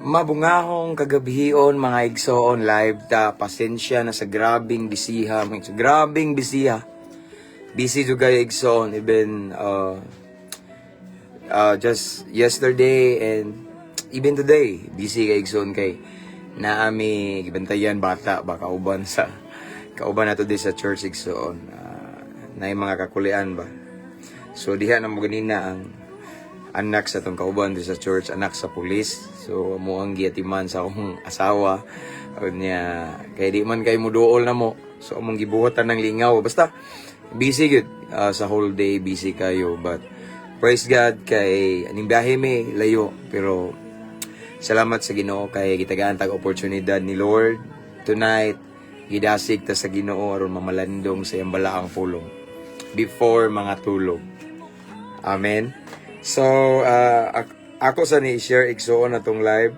Mabungahong kagabhion, mga igsoon. Live ta, pasensya na sa grabing bisiha, mga igsoon. Grabing bisiha. Busy jud kayo, igsoon, even just yesterday and even today busy kay, igsoon, kay naami gibantayan bata ba kauban sa kauban nato di sa church, igsoon, na mga kakulian ba. So diha na mo ganina ang anak sa tong kauban di sa church, anak sa pulis. So mo ang giatiman sa akong asawa niya kay di man kay muduol na mo. So among gibuhatan ng lingaw. Basta busy gud sa whole day, busy kayo, but praise God kay aning biyahe mi layo, pero salamat sa Ginoo kay gitagaan tag oportunidad ni Lord tonight. Gidasig ta sa Ginoo aron mamalandong sa iyang balaang pulong before mga tulog. Amen. So, ako sa ni share, igsoon, atong live.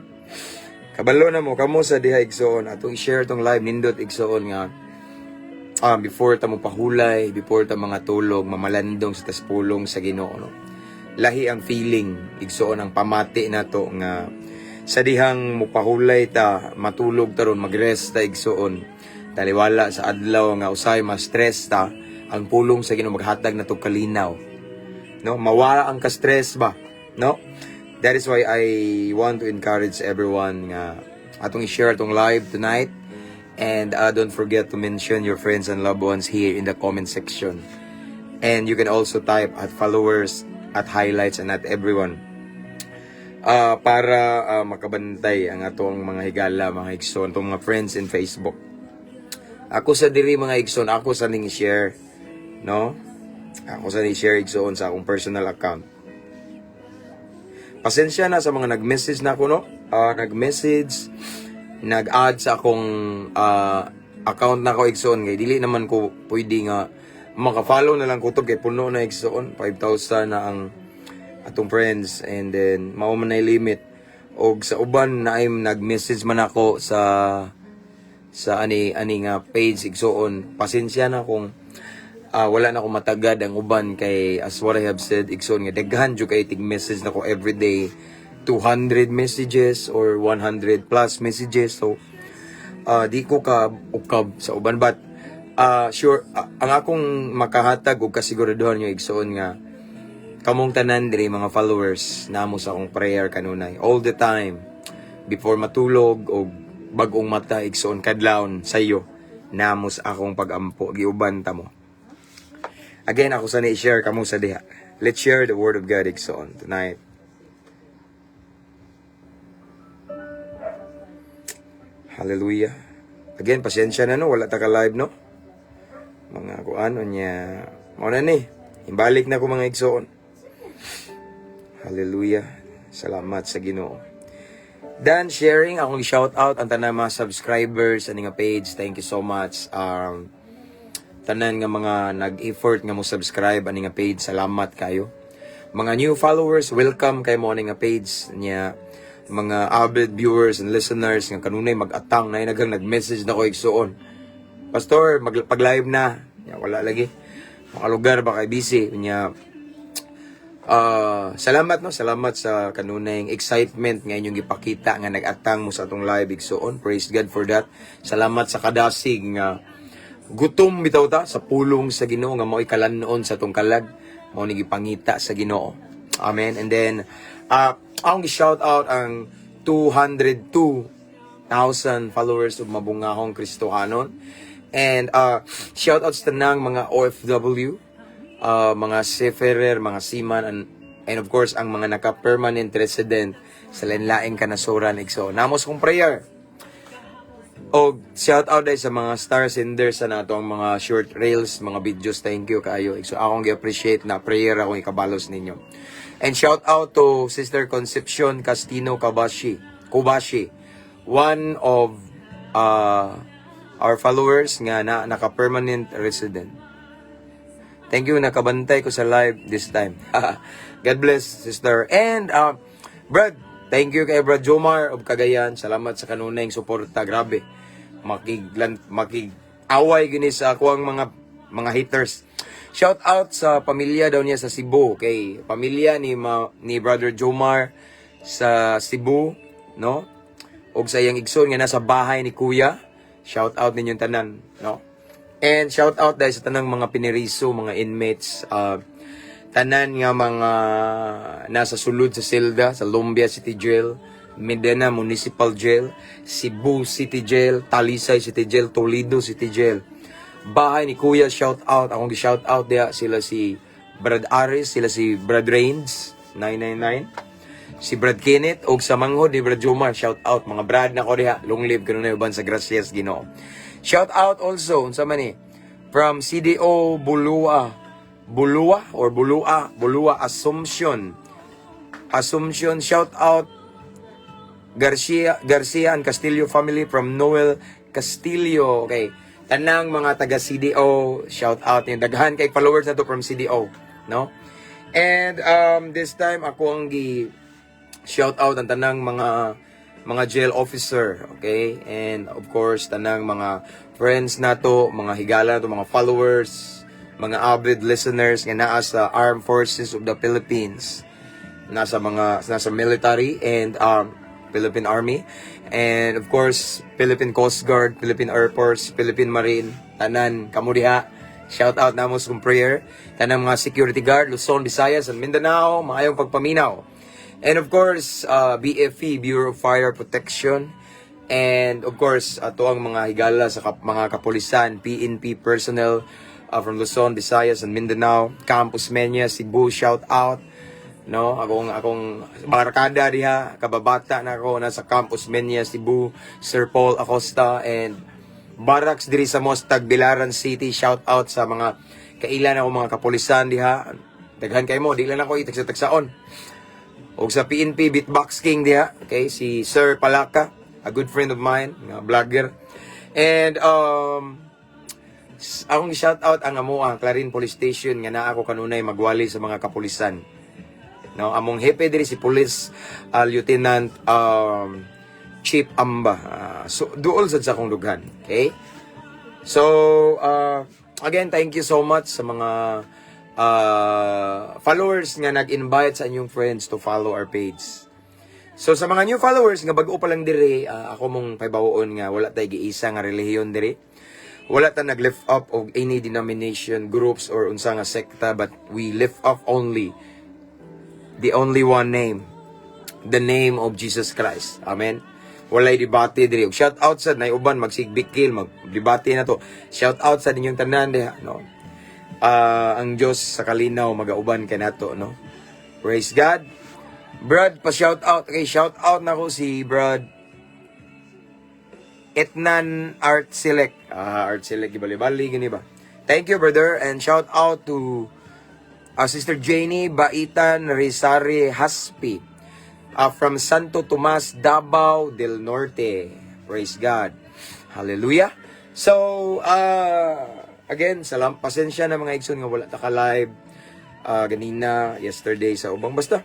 Kabalo na mo kamo sa diha, igsoon, atong i-share tong live nindot, igsoon, nga before ta mo pahulay, before ta mga tulog, mamalandong sa tas pulong sa Ginoo, no. Lahi ang feeling, igsoon, ang pamati nato nga sa dihang mupahulay ta, matulog ta ron, magrest ta, igsoon. Taliwala sa adlaw nga usay ma-stress ta, ang pulong sa Ginoo maghatag nato kalinaw, no? Mawala ang ka-stress ba, no? That is why I want to encourage everyone nga atong i-share atong live tonight and don't forget to mention your friends and loved ones here in the comment section, and you can also type @followers, @highlights and @everyone para makabantay ang atong mga higala, mga igsoon, atong mga friends in Facebook. Ako sa diri, mga igsoon, ako sa ning share, no? Ako sa ni share, igsoon, sa akong personal account. Pasensya na sa mga nag-message na ako, no? Nag-message, nag-add sa akong account na ko, igsoon, kay dili naman ko pwede nga maka-follow na lang kutob kay puno na, igsoon. 5,000 na ang atong friends and then mao man na limit og sa uban na ay nag-message man ako sa ani ani nga page, igsoon. Pasensya na kung wala na ko matagad ang uban kay as what I have said, igsoon, nga daghan jud kay tig message nako everyday, 200 messages or 100 plus messages. So di ko ka ukab sa uban, but sure ang akong makahatag og kasiguraduhan nyo, igsoon, nga kamong tanan diri, mga followers, namo sa akong prayer kanunay all the time before matulog og bag-ong mata, igsoon, kadlawon sayo namo sa akong pagampo, giuban ta mo. Again, ako sa ni-share kamo sa diha. Let's share the word of God, igsoon, tonight. Hallelujah. Again, pasensya na, no, wala ta ka live, no, mga kuan niya. Mao na ni, imbalik na ko, mga igsoon. Hallelujah. Salamat sa Ginoo. Done sharing, akong shout out ang tanang mga subscribers ani nga page. Thank you so much. Tanan nga mga nag-effort nga mo subscribe ani nga page, salamat kayo. Mga new followers, welcome kay mo ani nga page niya. Mga avid viewers and listeners nga kanunay mag-atang na nagang nag-message na ko, igsoon. "Pastor, mag pag-live na." Ya, wala lagi. Mga lugar ba kay busy niya. Salamat, no, salamat sa kanunay excitement nga inyong gipakita nga nag-atang mo sa atong live, igsoon. Praise God for that. Salamat sa kadasig nga gutom bitaw ta sa pulong sa Ginoo nga mao'y kalan-on sa atong kalag, mao ni gipangita sa Ginoo. Amen. And then akong gi-shout out ang 202,000 followers of Mabungahong Kristohanon. And shout out sa tanang mga OFW, mga seafarer, mga seaman, and of course, ang mga naka-permanent resident sa lain-laing kanasuran. Igsoon. Namos kong prayer. O shout out dahil sa mga star senders sa nato ang mga short reels, mga videos. Thank you kaayo. So akong gi-appreciate na prayer akong ikabalos ninyo. And shout out to Sister Concepcion Castino Kabashi, Kubashi, one of our followers nga na naka-permanent resident. Thank you, nakabantay ko sa live this time. God bless, sister. And, Brad, thank you kay Brad Jomar of Cagayan. Salamat sa kanunay suporta. Grabe. Makig away gini sa ako ang mga haters. Shout out sa pamilya daw niya sa Cebu. Kay pamilya ni Brother Jomar sa Cebu, no? Og sa iyang igsoon nga nasa bahay ni Kuya. Shout out ninyong tanan, no? And shout out dahil sa tanang mga piniriso, mga inmates, tanan nga mga nasa sulod sa silda, sa Lumbia City Jail, Medina Municipal Jail, Cebu City Jail, Talisay City Jail, Toledo City Jail. Bahay ni Kuya, shout out. Akong gi-shout out diha sila si Brad Aris, sila si Brad Rains, 999. Si Brad Kenneth og sa manghod ni Brad Jomar, shout out mga Brad na ko diha. Long live kanunay uban sa gracias Ginoo. Shout out also unsa man ni from CDO Bulua, Bulua or Bulua, Bulua Assumption. Assumption, shout out Garcia Garcia and Castillo family from Noel Castillo. Okay. Tanang mga taga CDO, shout out yung daghan kay followers na to from CDO, no? And this time ako ang gi shout out ang tanang mga jail officer, okay? And of course, tanang mga friends nato, mga higala nato, mga followers, mga avid listeners nga naa sa Armed Forces of the Philippines, nasa military and Philippine Army and of course Philippine Coast Guard, Philippine Air Force, Philippine Marine, tanan kamo diha. Shout out namo sa prayer. Tanang mga security guard, Luzon, Visayas and Mindanao, maayong pagpaminaw. And of course, BFP, Bureau of Fire Protection. And of course, ato ang mga higala sa mga kapulisan, PNP personnel from Luzon, Visayas, and Mindanao, Camp Osmeña, Cebu, shout out. No, akong barkada diha, kababata na ako nasa Camp Osmeña, Cebu, Sir Paul Acosta and Barracks diri sa Mos Tagbilaran City. Shout out sa mga kailan ako mga kapulisan diha. Daghan kay mo, di lang ako itagsa-tagsaon. Og sa PNP Beatbox King diha, okay, si Sir Palaka, a good friend of mine, nga vlogger. And akong shout out ang amoa Clarin Police Station nga naa ako kanunay magwali sa mga kapulisan. No, among hepe diri si Police Lieutenant Chief Amba. So duol sad sa akong dughan, okay? So, again, thank you so much sa mga followers nga nag-invite sa inyong friends to follow our page. So sa mga new followers nga bag-o pa lang diri, ako mong pahibawoon nga wala tay giisa nga relihiyon diri. Wala ta nag-lift up og any denomination, groups or unsa nga sekta, but we lift up only the only one name, the name of Jesus Christ. Amen. Walay debate diri. Ug shout out sa nay uban magsigbikil, mag-debate na to. Shout out sa ninyong tanan diha, no. Ang Dios sa kalinaw magauban kanato, no. Praise God. Brad, pa shout out. Okay, shout out na ko si Brad Etnan Art Select. Ah, Art Select gibali-bali gani ba. Thank you, brother, and shout out to Sister Janie Baitan Rizari Haspi from Santo Tomas, Davao del Norte. Praise God. Hallelujah. So, again, salam, pasensya na mga igsoon nga wala ta ka live ganina, yesterday sa ubang basta.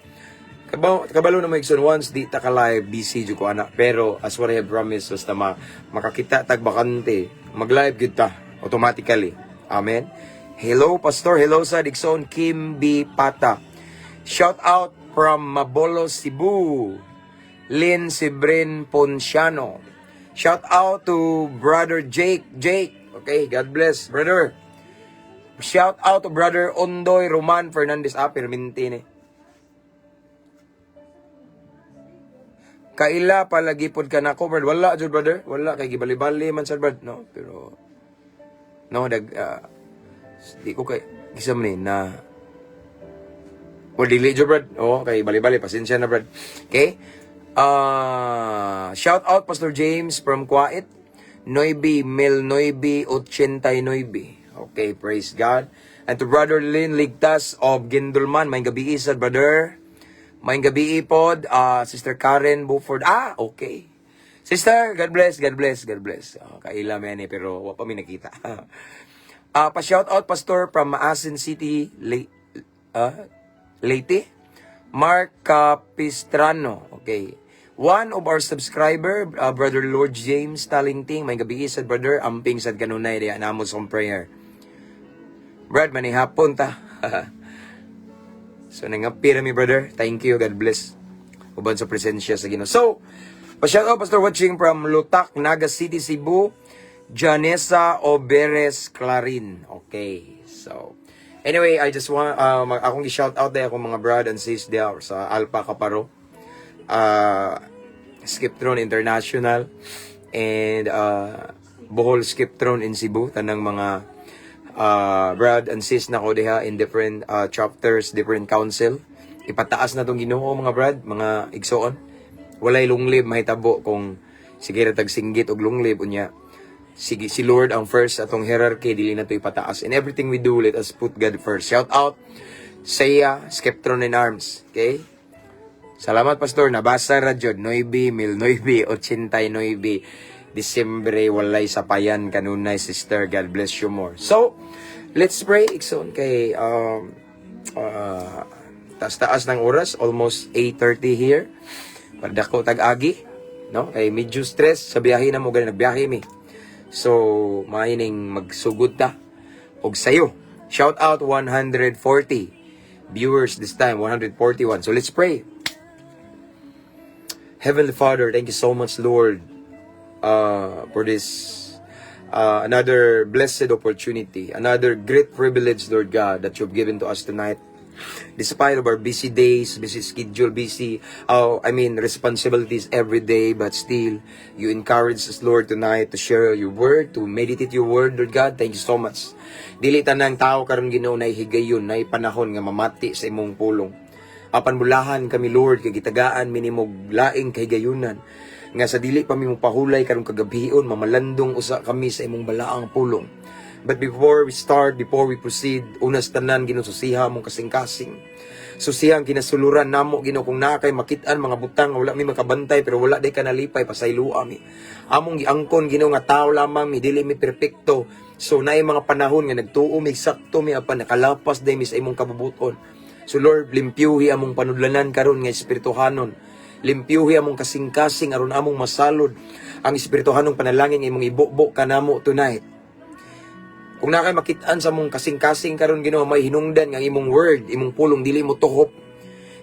Kabalo na mga igsoon, once di ta ka live, busy jud ko ana. Pero as what I have promised, basta makakita tag bakante, mag-live gyud ta automatically. Amen. Hello, Pastor. Hello sa igsoon Kim B. Pata. Shout out from Mabolo, Cebu. Lynn Sibrin Ponciano. Shout out to Brother Jake. Jake. Okay, God bless, brother. Shout out to Brother Ondoy Roman Fernandez. Ah, perminti ni. Kaila palagi pod ka na covered. Wala jud, brother. Wala kay gibali-bali man sa brad, no. Pero no dag di ko kay gisa man ni na. Well, dili jud, brad. Oh, kay bali-bali pasensya na, brad. Okay? Shout out Pastor James from Kuwait. Noibi Mil Noibi Ochenta y Noibi. Okay, praise God. And to Brother Lynn Ligtas of Gindulman, may gabi sad, brother. May gabi pod, Sister Karen Buford. Ah, okay. Sister, God bless, God bless, God bless. Oh, kaila man eh, pero wa pa mi nakita. Pa-shout out Pastor from Maasin City, Leyte. Mark Capistrano. Okay. One of our subscriber, Brother Lord James Talingting, may gabi sad, brother, amping sad kanunay diya namo sa prayer. Brad, manihapon ta. So nangapira mi, brother. Thank you, God bless. Uban sa presensya sa Ginoo. So, Pa-shout out, Pastor, watching from Lutak, Naga City, Cebu. Janessa Oberes Clarin. Okay. So, anyway, I just want, akong i-shout out dahil akong mga brad and sis there sa Alpha Kaparo. Skiptron International and Bohol Skiptron in Cebu. Tanang mga brad and sis nako diha in different chapters, different council. Ipataas na tong Ginoo, mga brad, mga igsoon. Walay lunglib mahitabo kung sige ra tag singgit og lunglib unya. Sige, si Lord ang first atong hierarchy, dili na to ipataas. In everything we do, let us put God first. Shout out Seiya, Skeptron in Arms. Okay? Salamat, Pastor. Nabasa ra jud 9 mil 9 89 Disyembre, walay sapayan kanunay, sister. God bless you more. So, let's pray, igsoon, kay taas-taas ng oras, almost 8:30 here. Dako tag-agi, no? Kay medyo stress sa biyahe na mo gani nagbiyahe mi. So, maining magsugod ta og sayo. Shout out 140 viewers this time, 141. So let's pray. Heavenly Father, thank you so much, Lord, for this another blessed opportunity, another great privilege, Lord God, that you've given to us tonight. Despite of our busy days, busy schedule, busy, oh, I mean, responsibilities every day, but still, you encourage us, Lord, tonight to share your word, to meditate your word, Lord God. Thank you so much. Dili tanang tao karon, Ginoo, na higayon, na panahon nga mamati sa imong pulong. Apan bulahan kami, Lord, kay gitagaan mi nimog laing kahigayunan nga sa dili pa mi pahulay karong kagabhion, mamalandong usa kami sa imong balaang pulong. But before we start, before we proceed, una sa tanan, Ginoo, susiha among kasing-kasing. Susiha ang kinasuluran namo, Ginoo, kung naa kay makit-an mga butang nga wala mi makabantay pero wala day ka nalipay, pasayloa mi. Among giangkon, Ginoo, nga tao lamang mi, dili mi perpekto. So naay mga panahon nga nagtuo mi sakto mi apan nakalapas day mi sa imong kabubuton. So Lord, limpyuhi among panudlanan karon nga espirituhanon. Limpyuhi among kasing-kasing aron among masalod ang espirituhanong panalangin nga imong ibubo kanamo tonight. Kung naa kay makit-an sa among kasing-kasing karon, Ginoo, may hinungdan nga ang imong word, imong pulong dili mo tuhop,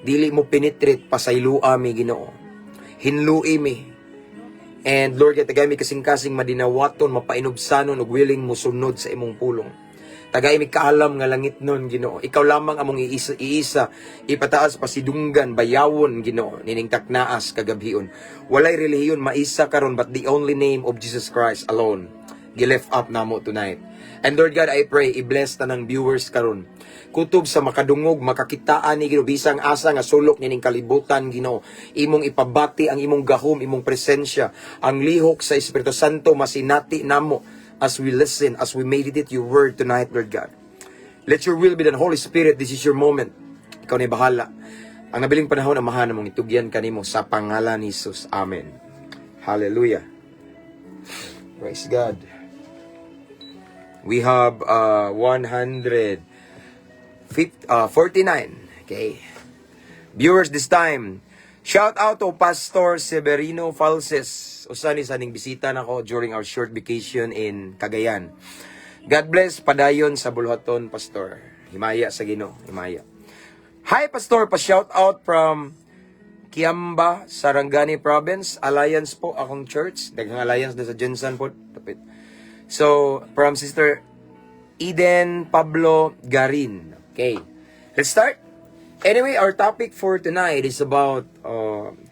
dili mo penetrate, pasayloa mi, Ginoo. Hinlui mi. And Lord, kay tagay mi kasing-kasing madinawaton, mapainubsanon ug willing mo sunod sa imong pulong. Tagay mi kaalam nga langit nun, Ginoo. Ikaw lamang among iisa, iisa ipataas, pasidunggan, bayawon, Ginoo, nining taknaas kagabhion. Walay relihiyon maisa karon but the only name of Jesus Christ alone. Gi-lift up namo tonight. And Lord God, I pray, i-bless tanang viewers karon. Kutob sa makadungog, makakitaan ni Ginoo bisang asa nga sulok nining kalibutan, Ginoo. Imong ipabati ang imong gahom, imong presensya, ang lihok sa Espiritu Santo masinati namo as we listen, as we meditate your word tonight, Lord God. Let your will be done. Holy Spirit, this is your moment. Ikaw na bahala. Ang nabiling panahon, Amahan, among itugyan kanimo sa pangalan ni Jesus. Amen. Hallelujah. Praise God. We have 149. Okay. Viewers this time, shout out to Pastor Severino Falses. Usa ni sa ning bisita nako during our short vacation in Cagayan. God bless, padayon sa buluhaton, Pastor. Himaya sa Ginoo, himaya. Hi, Pastor, pa shout out from Kiamba, Sarangani Province. Alliance po akong church. Daghang alliance na sa GenSan po. Tapit. So, from Sister Eden Pablo Garin. Okay. Let's start. Anyway, our topic for tonight is about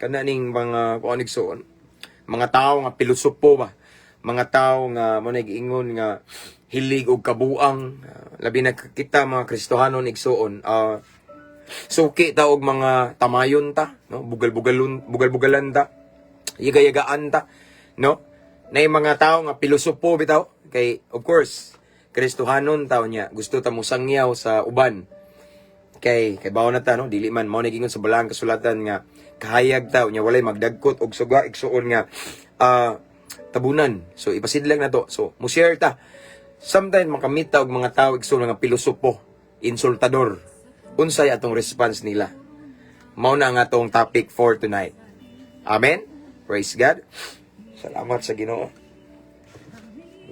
kananing mga kuan, igsoon. Mga tao nga pilosopo ba? Mga tao nga mo nag-ingon nga hilig og kabuang, labi na kita mga Kristohanon, igsoon. Suki ta og mga tamayon ta, no? Bugal-bugalon, bugal-bugalan ta. Yaga-yagaan ta, no? Na yung mga tao nga pilosopo bitaw kay of course Kristohanon tao niya gusto ta mosangyaw sa uban kay bawo na ta, no? Dili man mao ni sa balaang kasulatan nga kahayag ta nya walay magdagkot og suga, igsuon, nga tabunan. So ipasidlang na to. So mo share ta. Sometimes makamit ta og mga tao, igsuon, nga pilosopo, insultador. Unsay atong response nila? Mao na ang atong topic for tonight. Amen. Praise God. Salamat sa Ginoo.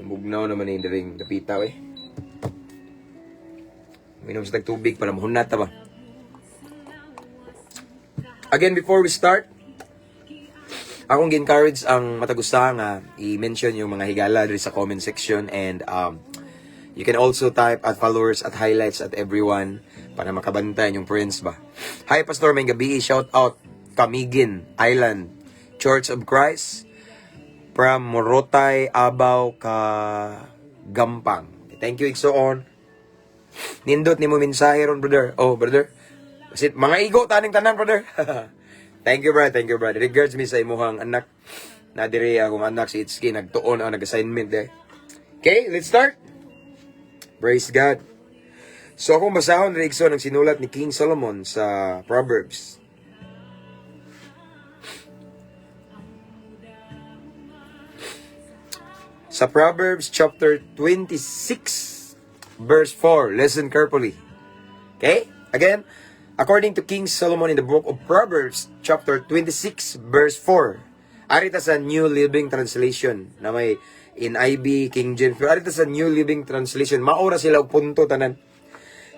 Bugnaw naman yung diring dapita eh. Minom sa tubig para mahunat ta ba. Again, before we start, Akong gi-encourage ang matag usa nga i-mention yung mga higala diri sa comment section and you can also type @followers, @highlights, @everyone para makabantay yung friends ba. Hi, Pastor, maayong gabii, shout out Camiguin Island Church of Christ from Morotai, Abao, Kagampang. Thank you, igsoon. Nindot nimo mensahe ron, brother. Oh, brother. Kasi mga igo taning tanan, brother. Thank you, brother. Thank you, brother. Regards me sa imuhang anak. Na diri akong anak si Itski nagtuon ang nag-assignment eh. Okay, let's start. Praise God. So akong basahon rin, igsoon, ang sinulat ni King Solomon sa Proverbs. Sa Proverbs chapter 26 verse 4. Listen carefully. Okay? Again, according to King Solomon in the book of Proverbs chapter 26 verse 4. Ari ta sa New Living Translation na may NIV, King James. Pero ari ta sa New Living Translation, mao ra sila og punto tanan.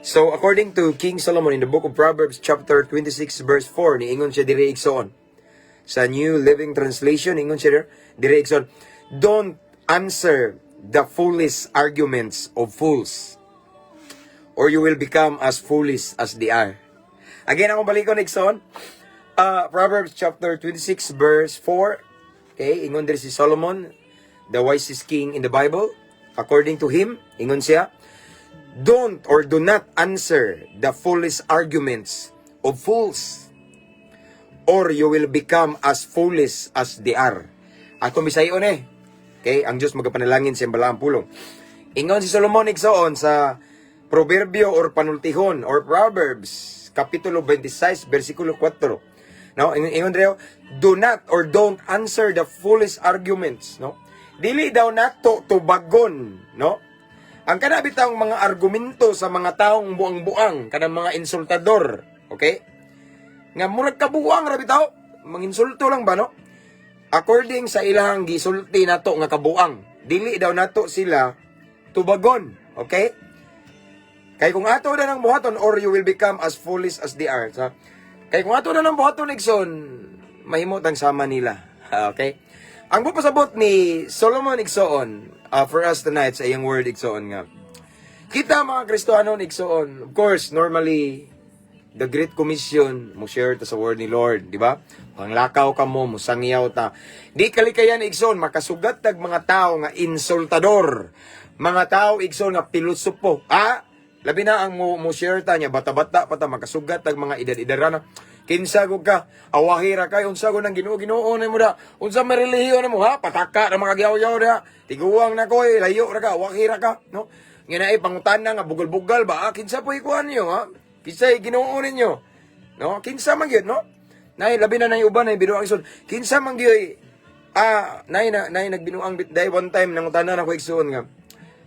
So, according to King Solomon in the book of Proverbs chapter 26 verse 4, niingon siya diri, igsoon. Sa New Living Translation, ingon siya diri, igsoon, "Don't answer the foolish arguments of fools, or you will become as foolish as they are." Again, akong balikon, igsoon. Proverbs chapter 26 verse 4. Okay, ingon diri si Solomon, the wisest king in the Bible. According to him, ingon siya, "Don't or do not answer the foolish arguments of fools, or you will become as foolish as they are." Atong bisayon eh. Okay, ang Diyos magapanalangin sa balaang pulong. Ingon si Solomon, igsoon, sa Proverbio or Panultihon or Proverbs kapitulo 26 versikulo 4. No, ingon diri, "Do not or don't answer the foolish arguments," no? Dili daw nato tubagon, no? Ang kana bitawng mga argumento sa mga taong buang-buang, kanang mga insultador, okay? Nga murag kabuang ra bitaw, manginsulto lang ba, no? According sa ilang gisulti nato nga kabuang, dili daw nato sila tubagon, okay? Kay kung ato na nang buhaton, "or you will become as foolish as they are." So, kay kung ato na nang buhaton, igsoon, mahimo tang sama nila. Okay? Ang pasabot ni Solomon, igsoon, for us tonight sa iyang word, igsoon, nga kita mga Kristohanon, igsoon, of course, normally the Great Commission, mo share ta sa word ni Lord, di ba? Panglakaw ka mo, musangyaw ta. Di kalikayan, igsoon, makasugat tag mga tao nga insultador. Mga tao, igsoon, nga pilosopo. Ah, labi na ang mo share ta niya, bata-bata pa ta, makasugat tag mga edad-edara na. Kinsa gud ka, awahira kay unsa gud nang Ginoo Ginoo na mo da. Unsa may relihiyon na mo ha? Pataka na mga gyaw-gyaw da. Tiguang na ko eh, layo ra ka, awahira ka, no? Nga naay pangutana nga bugal-bugal ba? Ah, kinsa po ikuan niyo ha? Kinsa Ginoo ninyo? No? Kinsa man gyud, no? Nay labi na nay uban nay binuang igsoon. Kinsa man gyud ah nay na nay nagbinuang bit day one time nangutana na ko, igsoon, nga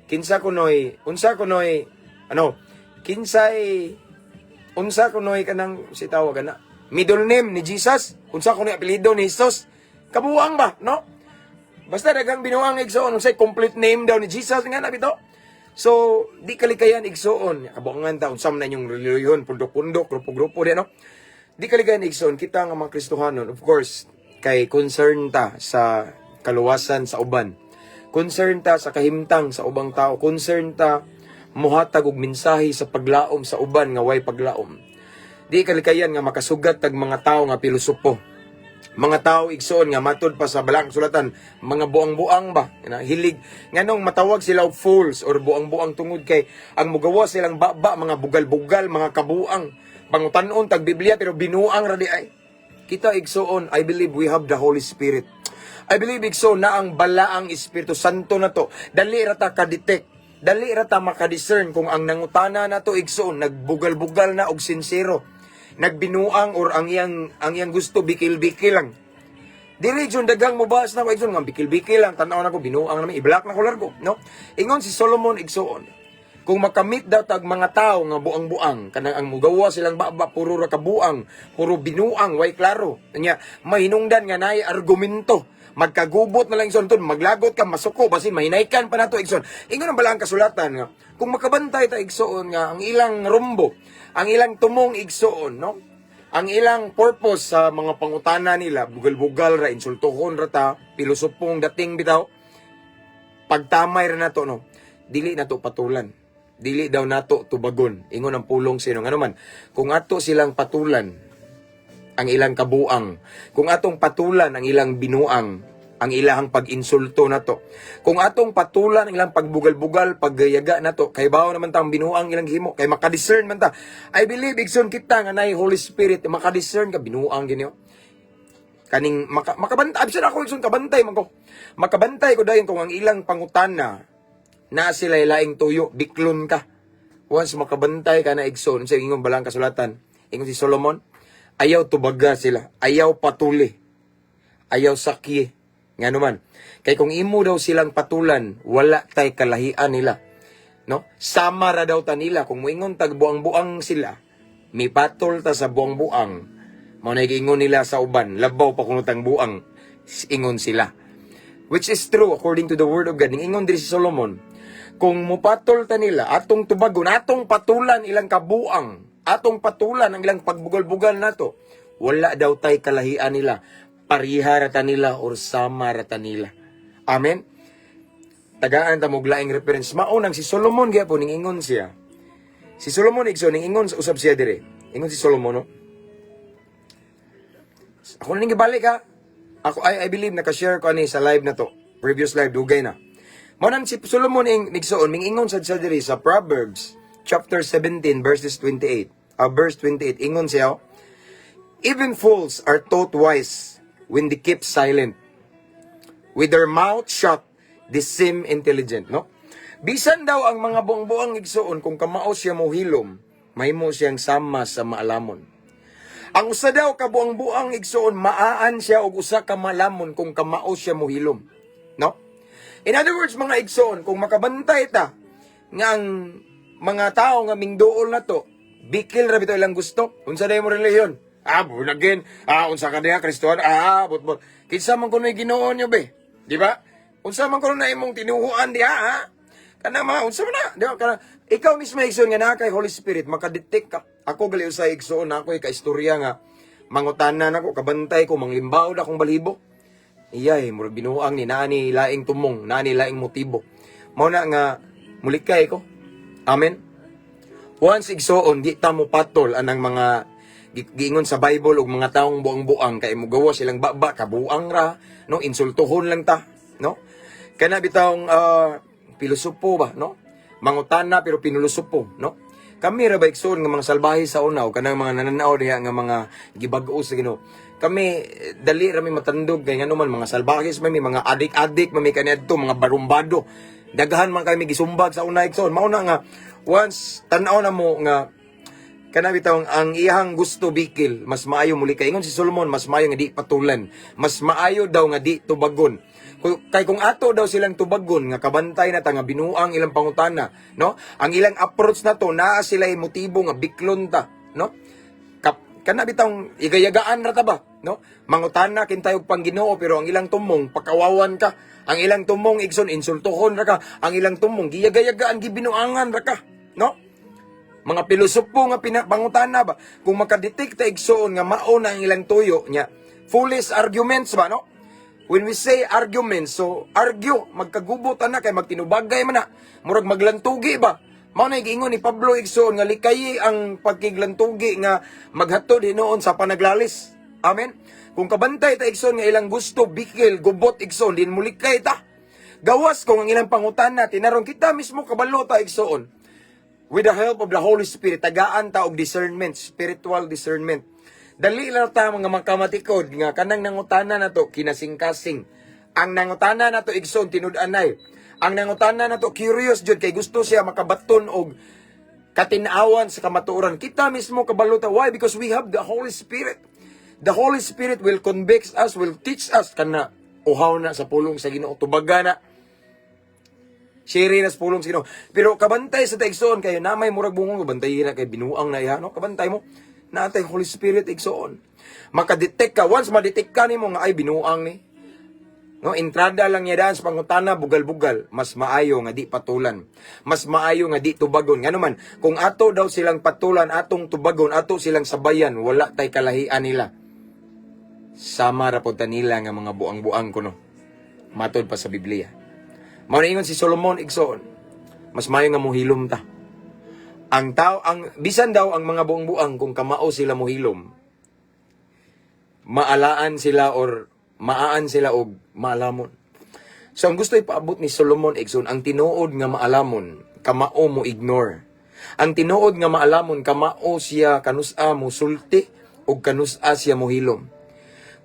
kinsa kunoy, unsa kunoy, ano, kinsay, unsa kunoy kanang si tawag ana middle name ni Jesus, unsa kunoy apelyido ni Jesus? Kabuang ba, no? Basta daghang binuang, igsoon, unsay complete name daw ni Jesus nga na bitaw. So di kalikayan, igsoon, kabuangan ta unsa man na inyong relihiyon, pundok-pundok, grupo-grupo di, no? Di kalikayan, igsoon, kita nga mga Kristohanon, of course, kay concern ta sa kaluwasan sa uban, concern ta sa kahimtang sa ubang tao, concern ta muhatag og mensahe sa paglaom sa uban nga way paglaom. Di kalikayan nga makasugat tag mga tao nga pilosopo. Mga tao, igsoon, nga matud pa sa balaang sulatan, mga buang-buang ba? Na hilig nganong matawag sila og fools or buang-buang tungod kay ang mugawa silang baba mga bugal-bugal, mga kabuang. Pangutan-on tag Biblia pero binuang ra di ay. Kita, igsoon, I believe we have the Holy Spirit. I believe, igsoon, na ang balaang Espiritu Santo na to. Dali ra ta ka-detect. Dali ra ta maka-discern kung ang nangutana na to, igsoon, nagbugal-bugal na og sinsero. Nagbinuang or ang iyang gusto bikil-bikil lang. Dili jud daghang mobas na ko, igsoon, nga bikil-bikil lang tan-aw na ko binuang naman, i-block na ko largo, no? Ingon si Solomon, igsoon, kung makamit daw tag mga tao nga buang-buang, kanang ang mugawa silang baba puro ra kabuang, puro binuang, way klaro. Nya mahinungdan nga naay argumento. Magkagubot na lang, igsoon, tun, maglagot ka, masuko, basin mahinaykan pa nato, igsoon. Ingon ang balaang kasulatan nga kung makabantay ta, igsoon, nga ang ilang rumbo, ang ilang tumong, igsoon, no? Ang ilang purpose sa mga pangutana nila, bugal-bugal ra, insultuhon ra ta, pilosopong dating bitaw, pagtamay ra nato, no, dili nato patulan. Dili daw nato tubagon. Ingon ang pulong sino. Ngano man, kung ato silang patulan, ang ilang kabuang, kung atong patulan ang ilang binuang, ang ilahang pag-insulto nato. Kung atong patulan ang ilang pagbugal-bugal, paggayaga nato, kay bawo naman tang binuang ilang himo, kay makadiscern man ta. I believe, igsoon, kita nga nay Holy Spirit, makadiscern ka binuang ginyo. Kaning makabantay absan ako, igsoon, kabantay man ko. Makabantay ko dayon kung ang ilang pangutana na sila laing tuyo, biklon ka. Once makabantay ka na, igsoon, sa ingon balang kasulatan, ingon si Solomon, ayaw tubaga sila, ayaw patuli, ayaw sakyi. Nga naman, kay kung imo daw silang patulan, wala tay kalahian nila. No? Sama ra daw ta nila kung moingon tag buang-buang sila, mipatol ta sa buang-buang. Mao na giingon nila sa uban, labaw pa kuno tang buang, ingon sila. Which is true according to the word of God. Ning ingon diri si Solomon, kung mupatol ta nila, atong tubagon, atong patulan ilang kabuang, atong patulan ang ilang pagbugal-bugal nato, wala daw tay kalahian nila. Pariha ra ta nila or sama ra ta nila. Amen? Tagaan ta mo laing reference. Mao nang si Solomon gyapon ning ingon siya. Si Solomon, igsoon, ning ingon usab siya dire. Ingon si Solomon, no? Ako na ning gibalik ha. Ako I believe naka-share ko ani sa live na to. Previous live, dugay na. Mao nang si Solomon ing igsoon ming ingon sad siya diri sa Proverbs chapter 17 verses 28. Verse 28, ingon siya, oh, "Even fools are thought wise when they keep silent. With their mouth shut, they seem intelligent," no? Bisan daw ang mga buang-buang, igsoon, kung kamao siya mohilom, mahimo siyang sama sa maalamon. Ang usa daw ka buang-buang, igsoon, maaan siya og usa ka malamon kung kamao siya mohilom. No? In other words, mga igsoon, kung makabantay ta nga ang mga tao nga mingduol na to, bikil ra bitaw ilang gusto. Unsa day mo relihiyon? Ah, born again. Ah, unsa ka diha, Kristohan? Ah, bot-bot. Kinsa man kuno Ginoo niyo be? Di ba? Unsa man kuno na imong tinuhuan diha, ha? Kana mga unsa man na? Di ba? Kana ikaw mismo, igsoon, nga naa kay Holy Spirit, makadetect ka. Ako gali usay, igsoon, na ako ka istorya nga mangutana nako, kabantay ko, manglimbaw na akong balibo. Iyay, murag binuang ni naa ni laing tumong, naa ni laing motibo. Mao na nga mulikay ko. Amen. Once, igsoon, di ta mo patol anang mga giingon sa Bible og mga taong buang-buang kay mo gawa silang baba kabuang ra, no, insultuhon lang ta, no, kana bitawng pilosopo ba, no, mangutana pero pinulosopo, no. Kami ra ba, igsoon, nga mga salbahe sa una o kanang mga nananaw diha nga mga gibag-o sa Ginoo, kami dali ra mi matandog kay ngano man mga salbahe man mi, mga adik-adik man mi kaniadto, mga barumbado, daghan man kami gisumbag sa una, igsoon. Mao na nga once tan-aw na mo nga kana bitaw ang iyang gusto bikil, mas maayo muli kay. Ingon si Solomon, mas maayo nga di patulan, mas maayo daw nga di tubagon. Kay kung ato daw silang tubagon nga kabantay na ta nga binuang ilang pangutana, no, ang ilang approach na to, naa sila motibo nga biklon ta, no. Kana bitawng igayagaan ra ta ba, no, mangutana kintay og pang-Ginoo pero ang ilang tumong pakawawan ka, ang ilang tumong, igsoon, insultuhon ra ka, ang ilang tumong giyagayagaan, gibinuangan ra ka, no, mga pilosopo nga pinapangutana ba. Kung makadetect ta, igsoon, nga mao na ang ilang tuyo nya, foolish arguments ba, no? When we say arguments, so argue, magkagubot na kay magtinubagay man na, murag maglantugi ba. Mao na giingon ni Pablo, igsoon, nga likayi ang pagkiglantugi nga maghatod hinuon sa panaglalis. Amen. Kung kabantay ta, igsoon, nga ilang gusto bikil, gubot, igsoon, din mulikay ta. Gawas kung ang ilang pangutana tinaron, kita mismo kabalo ta, igsoon, with the help of the Holy Spirit, tagaan ta og discernment, spiritual discernment. Dali lang ta mga makamatikod nga kanang nangutana na to kinasingkasing. Ang nangutana na to, igsoon, tinud-anay. Ang nangutana na to curious jud kay gusto siya makabaton og katinawan sa kamatuoran. Kita mismo kabalo ta. Why? Because we have the Holy Spirit. The Holy Spirit will convict us, will teach us kana uhaw na sa pulong sa Ginoo, tubaga na. Share na sa pulong sa Ginoo. Pero kabantay sa ta, igsoon, kayo na may murag bungong kabantay na kay binuang na iha, no? Kabantay mo. Natay Holy Spirit, igsoon. Makadetect ka, once ma-detect ka nimo nga ay binuang ni. No, entrada lang niya daan sa pangutana, bugal-bugal, mas maayo nga di patulan. Mas maayo nga di tubagon. Ngano man, kung ato daw silang patulan, atong tubagon, ato silang sabayan, wala tay kalahian nila. Sama ra pod ta nila nga mga buang-buang kuno. Matod pa sa Biblia. Mao na ingon si Solomon, igsoon, mas maayo nga muhilom ta. Ang tao, ang bisan daw ang mga buang-buang, kung kamao sila muhilom, maalaan sila or maaan sila og maalamon. So ang gusto ipaabot ni Solomon, igsoon, ang tinuod nga maalamon, kamao mo ignore. Ang tinuod nga maalamon, kamao siya kanusa mo sulti o kanusa siya mohilom.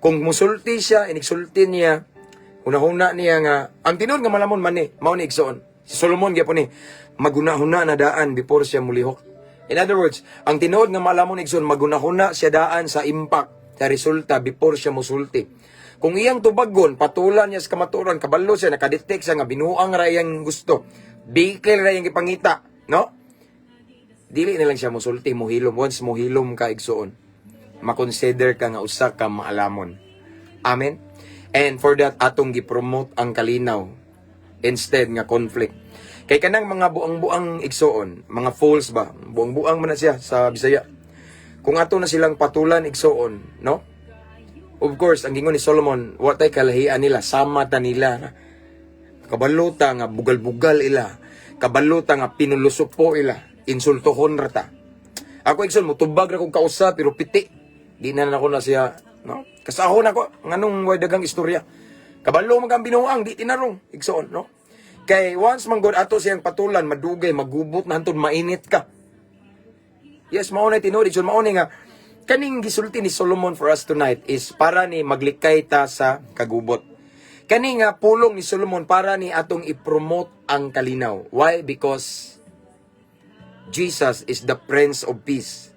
Kung musulti siya, inigsulti niya, hunahuna niya nga, ang tinuod nga maalamon man ni, mao ni, igsoon. Si Solomon gyapon ni, magunahuna na daan before siya mulihok. In other words, ang tinuod nga maalamon, igsoon, magunahuna siya daan sa impact, sa resulta before siya musulti. Kung iyang tubagon, patulan niya sa kamaturan, kabalo siya, nakadetect siya nga binuang ra iyang gusto. Bikil ra iyang gipangita, no? Dili na lang siya musulti, muhilom. Once muhilom ka, igsoon, makonsider ka nga usa ka maalamon. Amen? And for that, atong gipromote ang kalinaw instead nga conflict. Kay kanang mga buang-buang, igsoon, mga fools ba? Buang-buang man na siya sa Bisaya. Kung ato na silang patulan, igsoon, no? Of course, ang gingon ni Solomon, wa tay kalahian nila, sama ta nila. Kabalo ta nga bugal-bugal ila. Kabalo ta nga pinulosopo ila. Insultohon ra ta. Ako, igsoon, mutubag ra kog kausa pero piti. Di na nako na siya, no? Kasahon ako nganong way dagang istorya. Kabalo man kang binuang, di tinarong, igsoon, no? Kay once man god ato siyang patulan, madugay, magubot na hantod mainit ka. Yes, mao na tinuod, igsoon, mao ni nga kaning gisulti ni Solomon for us tonight is para ni maglikay ta sa kagubot. Kani nga pulong ni Solomon para ni atong i-promote ang kalinaw. Why? Because Jesus is the Prince of Peace.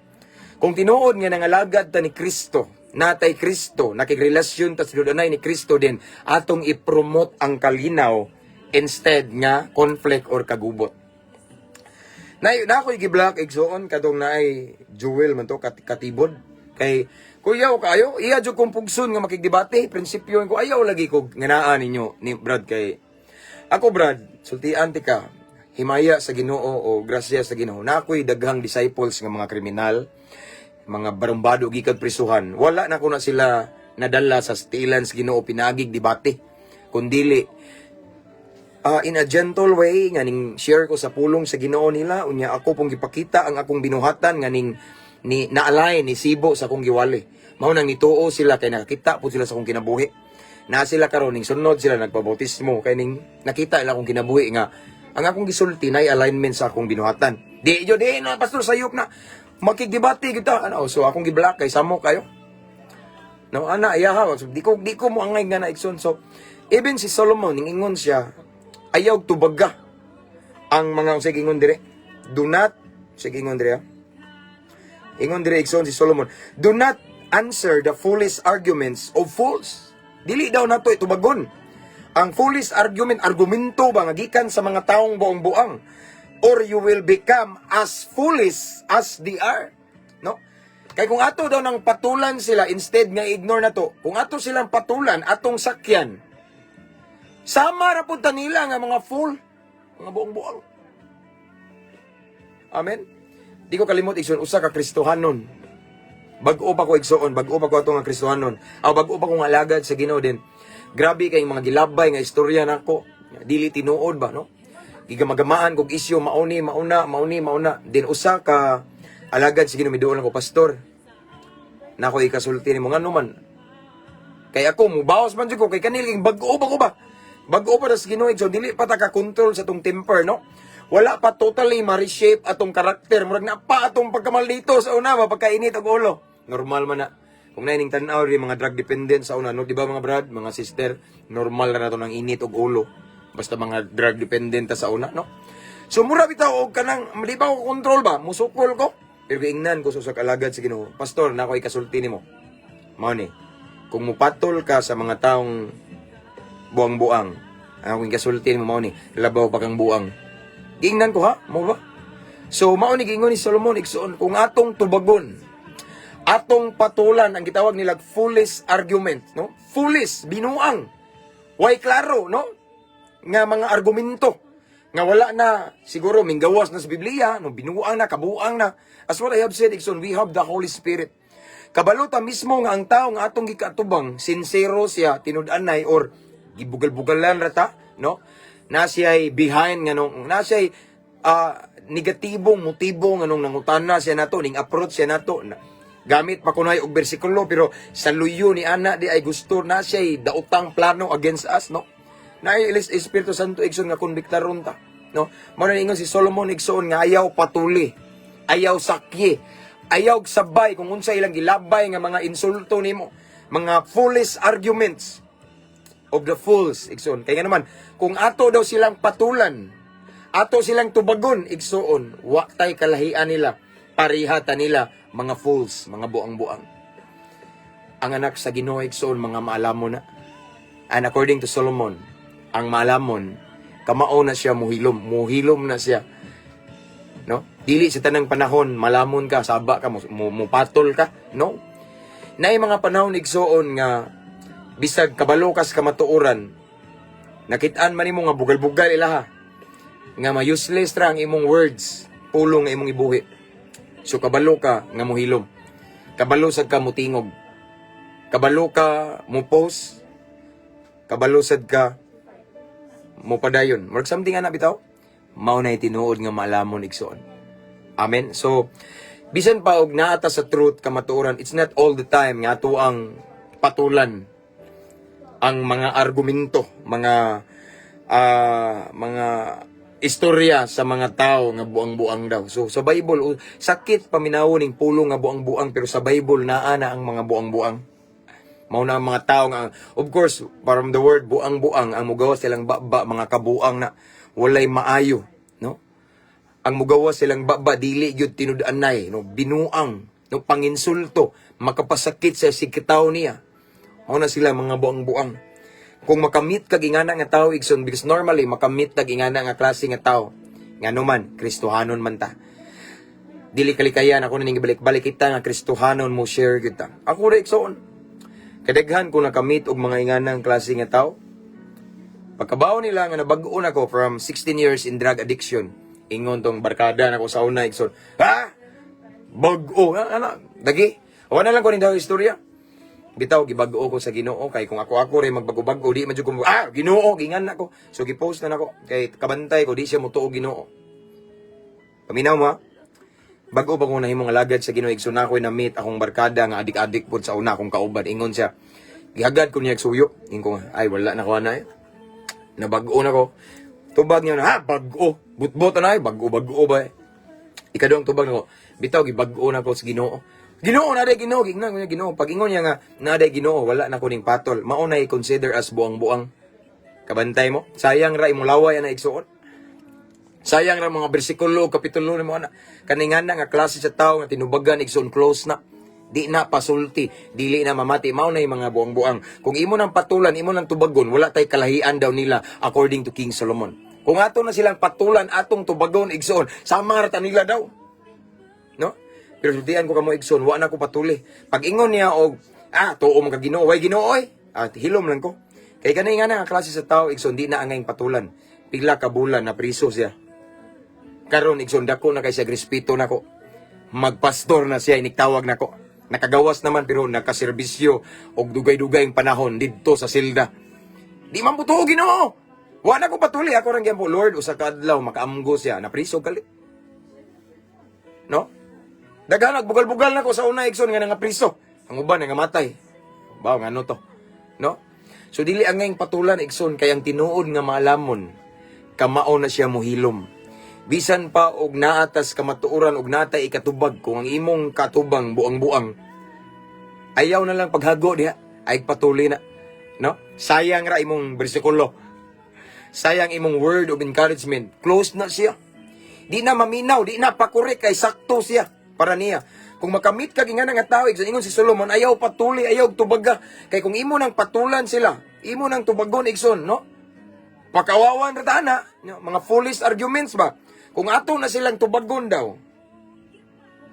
Kung tinuod nga nangalagad ta ni Kristo, natay Kristo, nakigrelasyon ta sa ni Kristo din, atong i-promote ang kalinaw instead nga conflict or kagubot. Na ako'y gi-block, igsoon, kadong naay Jewel man to katibod. Kay kuya kayo, iya jud kong pugson nga makigdebate, prinsipyo ko ayaw lagi ko nganaa ninyo ni Brad kay ako, Brad, sultian ti ka, himaya sa Ginoo o grasya sa Ginoo. Na ako'y daghang disciples nga mga kriminal, mga barumbado gikan prisuhan. Wala na ko na sila nadala sa stilan sa Ginoo pinagig debate. Kundili in a gentle way nga ning share ko sa pulong sa Ginoo nila, unya ako pong gipakita ang akong binuhatan nga ning ni naalay ni sibo sa akong giwali. Mao nang nituo sila kay nakakita po sila sa akong kinabuhi. Na sila karon ning sunod sila, nagpabautismo kay ning nakita ila akong kinabuhi nga ang akong gisulti na alignment sa akong binuhatan. Di yo di na, pastor, sayop na makigdebate kita ano, so akong gi-block kay samo kayo. No, ana ayaha, so, di ko mo angay nga na, igsoon. So even si Solomon ning ingon siya, ayaw tubaga ang mga unsay ingon dire. Do not, sige, ingon dire. Ah. Ingon dire, igsoon, si Solomon, "Do not answer the foolish arguments of fools." Dili daw nato itubagon ang foolish argument, argumento ba nga gikan sa mga taong buang-buang, or you will become as foolish as they are. No? Kay kung ato daw nang patulan sila instead nga ignore na to, kung ato silang patulan, atong sakyan, sama ra pud ta nila nga mga fool, mga buang-buang. Amen. Di ko kalimot, igsoon, usa ka Kristohanon. Bag-o pa ko, igsoon, bag-o pa ko ato nga Kristohanon. Aw, bag-o pa ko nga alagad sa Ginoo din. Grabe kay mga gilabay nga istorya nako. Dili tinuod ba, no? Gigamagamaan kog isyu, mauni, mauna, mauni, mauna. Din usa ka alagad sa Ginoo miduol ako, "Pastor. Nako ikasulti nimo, ngano man?" Kay ako mubawas man jud ko kay kanil bag-o pa ko ba? Bag-o pa sa Ginoo, so dili pa ta ka control sa tong temper, no? Wala pa totally ma-reshape atong karakter. Murag na pa atong pagkamaldito sa una ba, pagkainit og ulo. Normal man na. Kung naining tan-aw rin mga drug dependent sa una, no, di ba, mga brad, mga sister, normal na nato ng init og ulo. Basta mga drug dependent ta sa una, no? So mura bitaw og kanang di ba ko control ba, musukol ko. Pero giingnan ko sa usa ka alagad sa Ginoo, "Pastor, na ako ikasulti nimo. Mao ni, kung mupatol ka sa mga taong buang-buang, ang akong ikasulti nimo mao ni, labaw pa kang buang." Giingnan ko, "Ha, mo ba?" So mao ni giingon ni Solomon, igsoon, kung atong tubagon, atong patulan ang gitawag nila foolish argument, no? Foolish, binuang. Way klaro, no? Nga mga argumento nga wala na siguro minggawas na sa Biblia, no, binuang na, kabuang na. As what I have said, igsoon, we have the Holy Spirit. Kabalo ta mismo nga ang tao nga atong gikaatubang, sincero siya, tinud-anay or gibugal-bugalan ra ta, no? Na siya'y behind nga nung na siya'y negatibong motibo nga nung nangutana siya nato, ning approach siya nato na, gamit pa kunay og bersikulo, pero sa luyo ni ana di ay gusto na siya'y daotang plano against us, no? Na Espiritu Santo, igsoon, nga konbiktaron ta, no? Mao na ingon si Solomon, igsoon, nga ayaw patuli, ayaw sakyi, ayaw sabay kung unsa ilang gilabay nga mga insulto nimo, mga foolish arguments of the fools, igsoon. Kay nga naman kung ato daw silang patulan, ato silang tubagon, igsoon, wa tay kalahian nila, pareha ta nila mga fools, mga buang-buang. Ang anak sa Ginoo, igsoon, mga maalamon na. And according to Solomon, ang maalamon, kamao na siya muhilom, muhilom na siya, no? Dili sa tanang panahon malamon ka, saba ka, mo patol ka, no? Naay mga panahon, igsoon, nga bisag kabalo kas kamatuoran, nakitaan man nimo nga bugal-bugal ilaha, nga ma-useless ra ang imong words, pulong nga imong ibuhi. So kabalo ka nga muhilom. Kabalo sad ka mutingog. Kabalo ka mo post. Kabalo sad ka mo padayon. Murag something ana bitaw. Mao na tinuod nga maalamon, igsoon. Amen. So bisan pa og naa ta sa truth, kamatuoran, it's not all the time nga ato ang patulan ang mga argumento, mga istorya sa mga tao nga buang-buang daw. So sa Bible, sakit paminawon ning pulong nga buang-buang, pero sa Bible naa na ang mga buang-buang. Mao na ang mga tao nga, of course, from the word buang-buang, ang mugawas silang baba, mga kabuang na walay maayo, no? Ang mugawas silang baba, dili gyud tinud-anay, no, binuang, no, panginsulto, makapasakit sa sikitaw niya. Mao na sila mga buang-buang. Kung makamit kag ingana nga tao, igsoon, because normally makamit kag ingana nga klase nga tao, ngano man, Kristohanon man ta. Dili kalikayan ako na balik-balik kita nga Kristohanon mo share kita. Ako ra, igsoon. Kadaghan ko nakamit og mga inganang klase nga tao. Pagkabaw nila nga nabag-o na ko from 16 years in drug addiction. Ingon tong barkada nako sa una, igsoon. "Ha? Bag-o? Ana, dagi." Wala lang ko ning daw istorya. Bitaw gibag-o ko sa Ginoo kay kung ako-ako rin magbago-bago, di man jud ko Ginoo gingan nako. So gipost na nako kay kabantay ko di siya motuo Ginoo. Paminaw mo ha? Bago pa ko nahimong alagad sa Ginoo, igsoon, ako na meet akong barkada nga adik-adik pod sa una akong kauban. Ingon siya. Gihagad ko niya og suyo. Ingon ko, "Ay, wala na ko na eh. Nabag-o na ko." Tubag niya na, "Ha, bag-o. Butbot na ay, bag-o, bag-o ba eh." Ikaduhang tubag nako, "Bitaw, gibag-o na ko sa Ginoo." "Ginoo, naa day Ginoo." Gingnan ko niya Ginoo. Pag ingon niya nga, naa day Ginoo, wala na ko ning patol. Mao na i-consider as buang-buang. Kabantay mo? Sayang ra imong laway ana, igsuon. Sayang ra mga bersikulo, kapitulo nimo ana. Kaningan na nga klase sa tao nga tinubagan, igsoon, close na. Di na pasulti, dili na mamati, mao na yung mga buang-buang. Kung imo nang patulan, imo nang tubagon, wala tay kalahian daw nila according to King Solomon. Kung ato na silang patulan, atong tubagon, igsoon, sama ra ta nila daw. No? Pero sultian ko kamo, igsoon, wa na ko patuli. Pag ingon niya og tuo man ka Ginoo, way Ginoo oy. At hilom lang ko. Kay kanay nga na nga klase sa tao, igsoon, di na angayng patulan. Pila ka bulan na priso siya. Karon, igsoon, dako na kay siya respeto nako. Magpastor na siya, iniktawag nako. Nakagawas naman pero nakaserbisyo og dugay-dugay ang panahon didto sa silda. Di man buto Ginoo. Wa na ko patuli, ako rang gyud, "Lord, usa ka adlaw makaamgo siya, napriso gali." No? Daghan nagbugal-bugal na ko sa una, igsoon, nga nga priso. Ang uban nga matay. Baw ngano to? No? So dili ang ngayong patulan, igsoon, kay ang tinuod nga maalamon, kamao na siya muhilom. Bisan pa og naatas kamatuoran og natay ikatubag, kung ang imong katubang buang-buang, ayaw na lang paghago diha, ay patuli na. No? Sayang ra imong bersikulo. Sayang imong word of encouragement. Close na siya. Di na maminaw, di na pakorek kay sakto siya para niya. Kung makamit ka nga nga tao, ingon si Solomon, ayaw patuli, ayaw tubaga. Kay kung imo nang patulan sila, imo nang tubagon, igsoon, no? Pakawawan ra ta na, no? Mga foolish arguments ba? Kung ato na silang tubagon daw,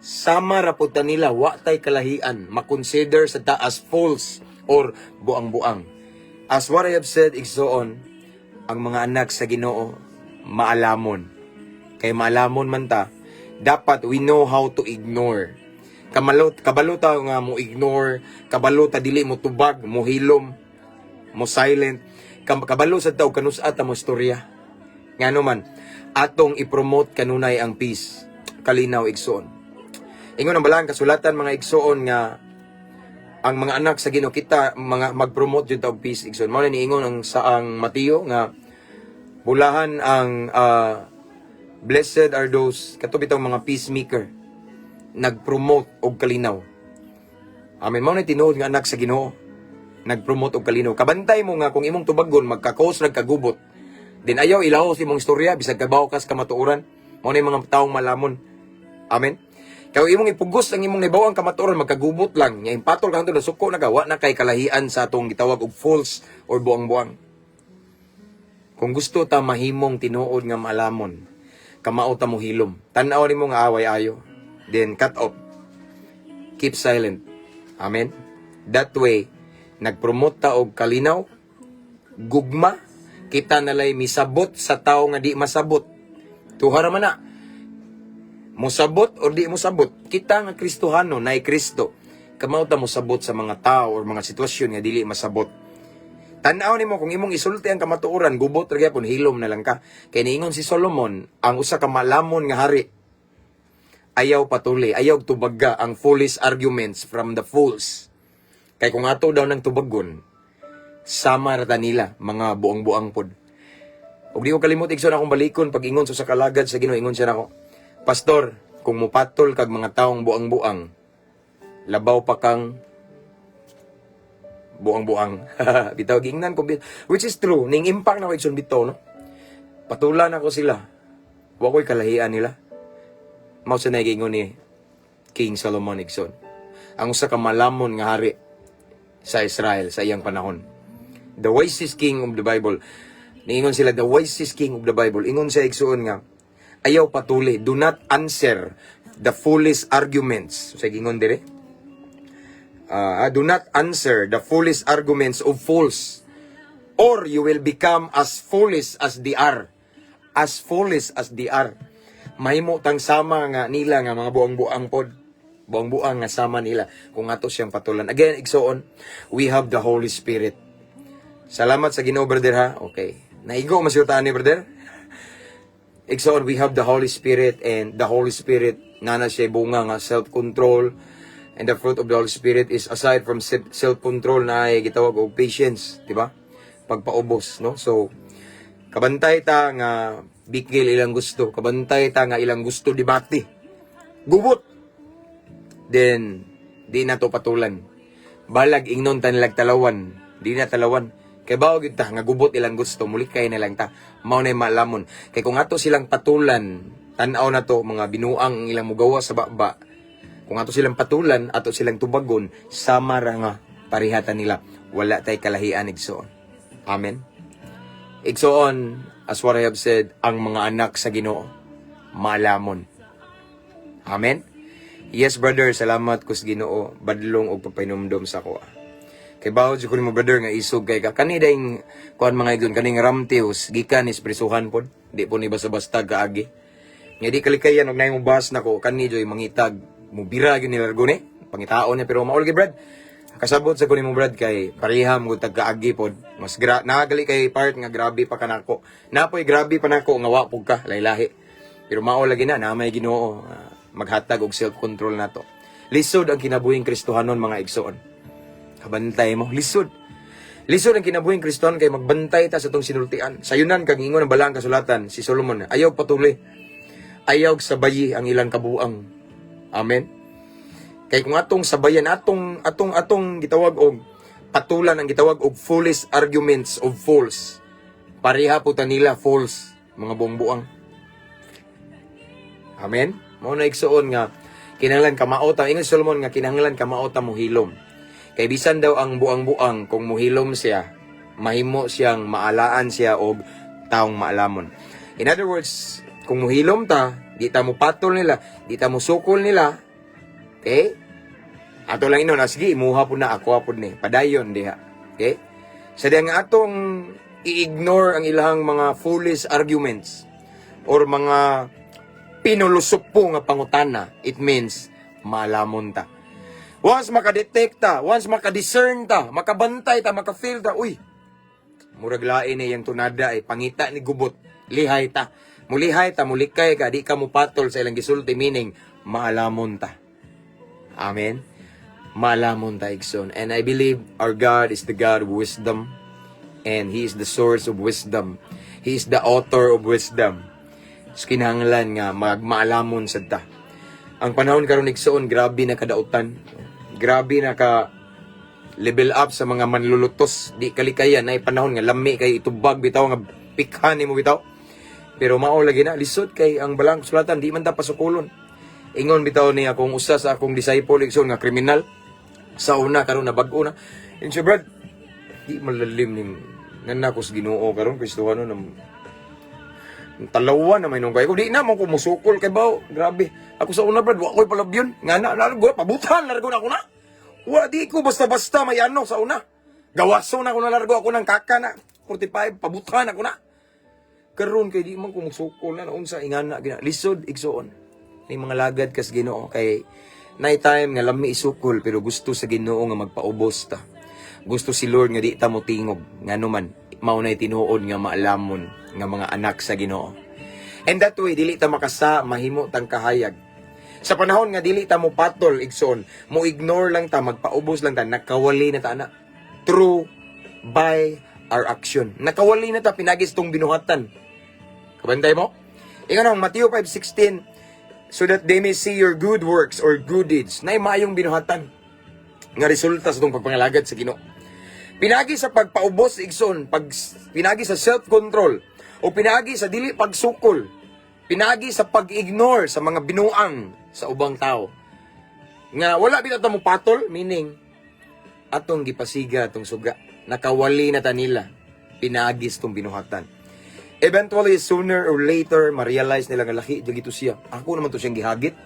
sama ra pud ta nila, wa tay kalahian, makonsider sa ta as false or buang-buang. As what I have said, igsoon, ang mga anak sa Ginoo maalamon. Kay maalamon man ta, dapat we know how to ignore. Kamalot, kabalo ta nga mo ignore, kabalo ta dili mo tubag, mo hilom, mo silent. Kabalo sa tao kanus-a ta mo istorya. Ngano man, atong i-promote kanunay ang peace, kalinaw, igsoon. Ingon ang balaan kasulatan, mga igsoon, nga ang mga anak sa Ginoo, kita mga mag-promote jud ta og peace, igsoon. Mao na niingon ang sa ang Mateo nga bulahan ang blessed are those kato bitong mga peacemaker, nag-promote og kalinaw. Amen. Mao na tinuod nga anak sa Ginoo, nag-promote og kalinaw. Kabantay mo nga kung imong tubagon magka-cause nagkagubot. Din ayaw ilahos imong istorya bisag kabaw kas kamatuoran. Mao na yung mga taong malamon. Amen. Kaya imong ipugos ang imong nahibaw ang kamatuoran, magkagubot lang. Nya impatol ka na suko na ka, wa na kay kalahian sa atong gitawag og false or buang-buang. Kung gusto ta mahimong tinuod nga maalamon, kamao ta mo hilom. Tan-aw nimo nga away ayo. Then cut off. Keep silent. Amen. That way, nagpromote ta og kalinaw, gugma, kita nalay misabot sa tao nga di masabot. Tuha ra man na. Mosabot or di mosabot, kita nga Kristohano, naay Kristo. Kamao ta mosabot sa mga tao or mga sitwasyon nga dili masabot. Tan-aw nimo kung imong isulti ang kamatuoran, gubot ra gyapon, hilom na lang ka. Kay niingon si Solomon, ang usa ka malamon nga hari, ayaw patuli, ayaw tubaga ang foolish arguments from the fools. Kay kung ato daw ng tubagon, sama ra ta nila, mga buang-buang pod. Ug di ko kalimot, igsoon, akong balikon pag ingon sa kalagad sa Ginoo, ingon siya nako, "Pastor, kung mupatol kag mga taong buang-buang, labaw pa kang buang-buang." Bitaw giingnan ko, which is true, ning impact na ko, igsoon, bitaw, no. Patulan ako sila. Wa ko'y kalahian nila. Mao sa nagingon ni King Solomon, igsoon. Ang usa ka malamon nga hari sa Israel sa iyang panahon. The wisest king of the Bible. Niingon sila, the wisest king of the Bible. Ingon siya, igsoon, nga ayaw patuli. Do not answer the foolish arguments. Sa ingon dire. Do not answer the foolish arguments of fools, or you will become as foolish as they are. As foolish as they are. Mahimo tang sama nga nila nga mga buang-buang pod. Buang-buang nga sama nila kung ato siyang patulan. Again, igsoon, we have the Holy Spirit. Salamat sa Ginoo, brother, ha. Okay. Naigo masyutaan ni brother. Igsoon, we have the Holy Spirit, and the Holy Spirit nana siya bunga nga self-control, and the fruit of the Holy Spirit is, aside from self-control, na ay gitawag og patience, di ba? Pagpaubos, no? So kabantay ta nga bikil ilang gusto, kabantay ta nga ilang gusto debate. Gubot. Then di na to patulan. Balag ingnon ta nilag talawan, di na talawan. Kay bawo gyud ta nga gubot ilang gusto, mulikay na lang ta. Mao na malamon. Kay kung ato silang patulan, tan-aw na to mga binuang ang ilang mugawa sa baba. Kung ato silang patulan, ato silang tubagon, sama ra nga parihatan nila. Wala tay kalahian, igsoon. Amen. Igsoon, as what I have said, ang mga anak sa Ginoo malamon. Amen. Yes, brother, salamat ko sa Ginoo, badlong og pagpahinumdom sa ako. Kay bawod jud ko nimo, brother, nga isog kay ka. Kani dayng kuan, mga igsoon, kaning Ramteus gikan is prisuhan pod. Di po ni basta-basta kaagi. Nga di kalikayan og naay mo bas nako kani joy mangitag mo bira gyud ni largo ni pangitaon niya, pero maol gyud, brad. Kasabot sa ko nimo, brad, kay pareha mo tag kaagi pod. Mas nagali kay part nga grabe pa kanako. Napoy grabe pa nako nga wa pug ka laylahi. Pero mao lagi na na may Ginoo maghatag og self-control nato. Lisod ang kinabuhing Kristohanon, mga igsoon. Kabantay mo, lisod. Lisod ang kinabuhing Kristohanon kay magbantay ta sa tong sinultian. Sayunan kag ingon ang balang kasulatan si Solomon, ayaw patuli. Ayaw sabayi ang ilang kabuang. Amen. Kay kung atong sabayan, atong gitawag og patulan ang gitawag og foolish arguments of fools. Pareha po ta nila, false, mga buang-buang. Amen. Mao na, igsoon, nga kinahanglan kamao ta, ingon si Solomon nga kinahanglan kamao ta mohilom. Kay bisan daw ang buang-buang, kung mohilom siya, mahimo siyang maalaan siya og taong maalamon. In other words, kung mohilom ta, di ta mo patol nila, di ta mo sukol nila, okay? Ato lang inon, ah, sige, imuha po na, ako po ni, padayon diha. Okay? Sa diyang atong i-ignore ang ilang mga foolish arguments or mga pinulosopo nga pangutana, it means maalamon ta. Once makadetect ta, once makadiscern ta, makabantay ta, makafeel ta, "Uy, murag lain na yang tunada eh, pangita ni gubot," lihay ta. Mulihay ta, mulikay ka, di ka mupatol sa ilang gisulti, meaning, maalamon ta. Amen? Maalamon ta, igsoon. And I believe our God is the God of wisdom, and He is the source of wisdom. He is the author of wisdom. So, kinahanglan nga magmaalamon sad ta. Ang panahon karon, igsoon, grabe na kadautan. Grabe na ka level up sa mga manlulutos. Di kalikayan na panahon nga lami kay itubag bitaw nga pikhan nimo bitaw. Pero mao lagi na lisod kay ang Balaang Kasulatan di man ta pasukulon. Ingon bitaw ni akong usa sa akong disciple, igsoon, nga kriminal sa una, karon na bag-o na. And siya, "Brad, di malalim ning ngana ko sa Ginoo karon, Kristohano na." Talawa na may nung kayo. Di na mo ko musukol kay baw. Grabe. Ako sa una, brad, wa ko'y palabyon. Nga na, na, pabutan, largo na ako na. Wa, di ko basta-basta may ano sa una. Gawaso na ako na largo ako ng kaka na. 45, pabutan ako na. Karon kay di man ko musukol na naunsa ingana gina. Lisod, igsoon. Ni mga lagad kas Ginoo kay night time nga lami isukol, pero gusto sa Ginoo nga magpaubos ta. Gusto si Lord nga di ta mo tingog ngano man mao nay tinuod nga maalamon nga mga anak sa Ginoo. And that way dili ta makasa, mahimo tang kahayag. Sa panahon nga dili ta mo patol, igsoon, mo ignore lang ta, magpaubos lang ta, nakawali na ta ana. Through by our action. Nakawali na ta pinagis tong binuhatan. Kabantay mo? Ingon ang Matthew 5:16, "So that they may see your good works" or good deeds, na maayong binuhatan nga resulta sa tong pagpangalagad sa Ginoo. Pinagi sa pagpaubos, igsoon, pag pinagi sa self-control o pinagi sa dili pagsukol, pinagi sa pag-ignore sa mga binuang sa ubang tao. Nga wala bitaw ta mo patol, meaning atong gipasiga atong suga. Nakawali na ta nila pinaagi sa tong binuhatan. Eventually, sooner or later, ma-realize nila nga laki jud ito siya. Ako naman to siyang gihagit.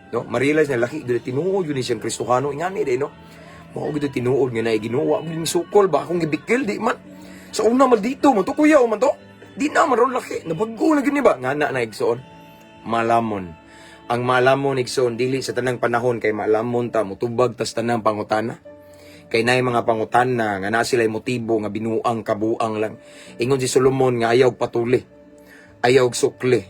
No? Ma-realize nila laki jud tinuod yun siyang Kristohano. Ingani day, no? Mao gid tinuod nga naay Ginoo. Ako yung sukol ba akong gibikil di man. Sa una man dito man to kuya o man to. Di na man ron laki. Nabago na gini ba? Nga na na, igsoon. Malamon. Ang malamon, igsoon, dili sa tanang panahon kay malamon ta mutubag tas tanang pangutana. Kay naay mga pangutana nga naa sila'y motibo nga binuang kabuang lang. Ingon si Solomon nga ayaw patuli. Ayaw sukli.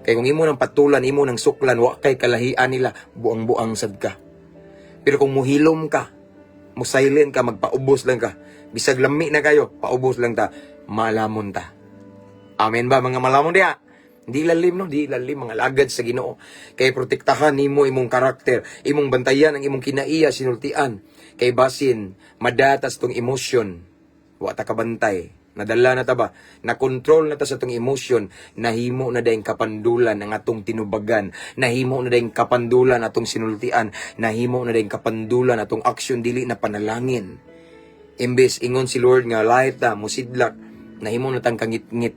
Kay kung imo nang patulan, imo nang suklan, wa kay kalahian nila, buang-buang sad ka. Pero kung muhilom ka, mo silent ka, magpaubos lang ka, bisag lami na kayo, paubos lang ta, malamon ta. Amen ba, mga malamon diha? Di lalim, no, di lalim, mga lagad sa Ginoo. Kay protektahan nimo imong karakter, imong bantayan ang imong kinaiya, sinultian. Kay basin madatas tong emosyon, wa ta kabantay. Nadala na ta ba? Na-control na ta sa tong emosyon, nahimo na dayong kapandulan ang atong tinubagan, nahimo na dayong kapandulan atong sinultian, nahimo na dayong kapandulan atong aksyon, dili na panalangin. Imbes ingon si Lord nga light ta, musidlak, nahimo na tang kangit-ngit.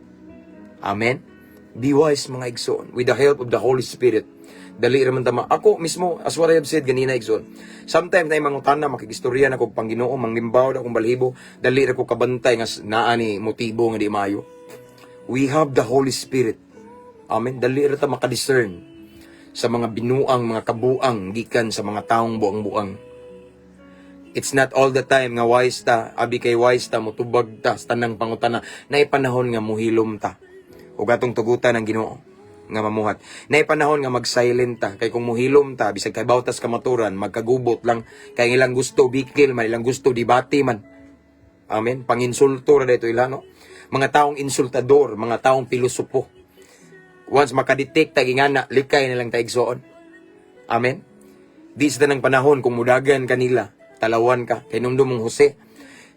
Amen? Be wise, mga igsoon, with the help of the Holy Spirit. Dali raman tama. Ako mismo, as what I have said ganina, igsoon. Sometimes na mangutana, makigistorya na kog pangginoo, manglimbaw na akong balhibo, dali ra ko kabantay nga naa ni motibo nga di maayo. We have the Holy Spirit. Amen. Dali ra ta makadiscern sa mga binuang, mga kabuang gikan sa mga taong buang-buang. It's not all the time nga wise ta, abi kay wise ta, mutubag ta sa tanang pangutana. Naay panahon nga muhilom ta. Ug atong tugutan ang Ginoo nga mamuhat. Naay panahon nga mag-silent ta kay kung muhilom ta bisag kay bawtas kamaturan, magkagubot lang kay ilang gusto bikil man, ilang gusto debate man. Amen. Panginsulto ra dito ila, no. Mga taong insultador, mga taong pilosopo. Once makadetect ta ingana, likay na lang ta, igsoon. Amen. Di sa tanang panahon kung mudagan kanila, talawan ka. Kay numdum mong Jose.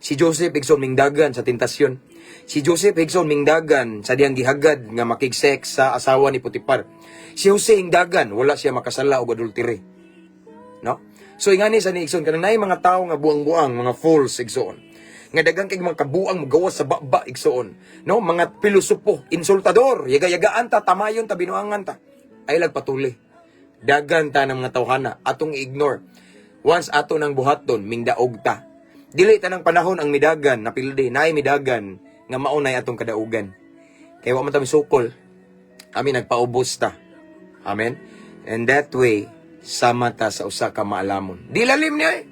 Si Joseph, igsoon, mingdagan sa tentasyon. Si Joseph, igsoon, mingdagan sa diyang gihagad nga makig-sex sa asawa ni Potifar. Si Jose hingdagan, wala siya makasala og adultery. No? So ingani sa ni, igsoon, kanang naay mga tao nga buang-buang, mga false, igsoon. Nga dagang kay mga kabuang mogawas sa baba, igsoon. No, mga pilosopo, insultador, yaga-yagaan ta, tamayon ta, binuangan ta. Ay lagpatuli. Dagan ta ng mga tawhana, atong i-ignore. Once ato nang buhaton, mingdaog ta. Dili tanang panahon ang midagan napildi, naay midagan nga mao nay atong kadaugan. Kay wa man ta misukol. Ami nagpaubos ta. Amen. And that way, sama ta sa usa ka maalamon. Di lalim niya eh.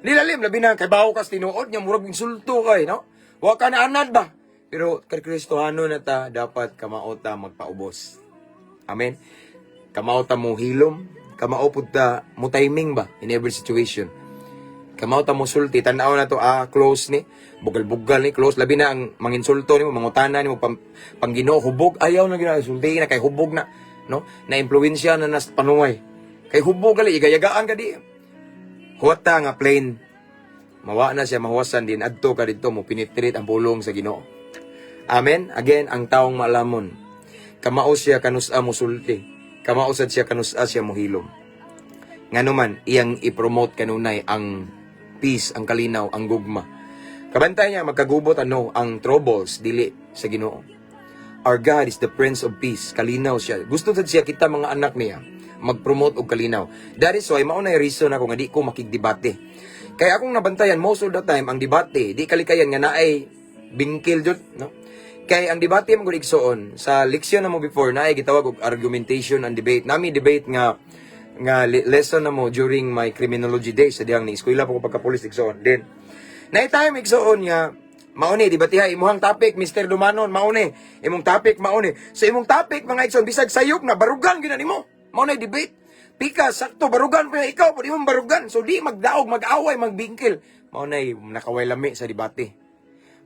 Di lalim, labi na kay bawo kas tinuod niya, murag insulto kay, no? Wa ka na anad ba? Pero kay Kristohano na ta, dapat kamao ta magpaubos. Amen. Kamao ta mo hilom, kamao pud ta mo timing ba in every situation. Kamao ta mo sulti, tan-aw na to, ah, close ni, bugal-bugal ni, close, labi na ang manginsulto nimo, mangutana nimo, pang Ginoo, hubog, ayaw na gina, sulti na, kay hubog na, no? Na impluwensya na nas panuway. Kay hubog gali, igayagaan ka di. Huwata nga plain, mawa na siya mahuwasan din, adto ka dito, mo penetrate ang pulong sa Ginoo. Amen? Again, ang taong maalamon. Kamao siya kanusa mo sulti. Kamao sad siya kanusa siya mohilom. Ngano man, iyang i-promote kanunay ang peace, ang kalinaw, ang gugma. Kabantay niya, magkagubot ano, ang troubles, dili sa Ginoo. Our God is the Prince of Peace. Kalinaw siya. Gusto sad siya kita mga anak niya mag-promote og kalinaw. That is why mao na yung reason ako nga di ko makigdebate. Kaya akong nabantayan most of the time ang debate di kalikayan nga naay bingkil jud, no? Kay ang debate man gud, igsoon, sa leksyon na mo before naay gitawag og argumentation and debate. Nami debate nga lesson na mo during my criminology days sa dihang ni eskwela pa ko pagka-police, igsoon. Then na time, igsoon, nga mao ni debatiha imuhang topic, Mr. Dumanon, mao ni imong topic, mao ni sa imong topic, mga igsoon, bisag sayop na, barugan gyud na nimo. Mao na debate. Pika sakto barugan pa ikaw pud imong barugan, so di magdaog, mag-away, magbingkil. Mao na nakaway lami sa debate.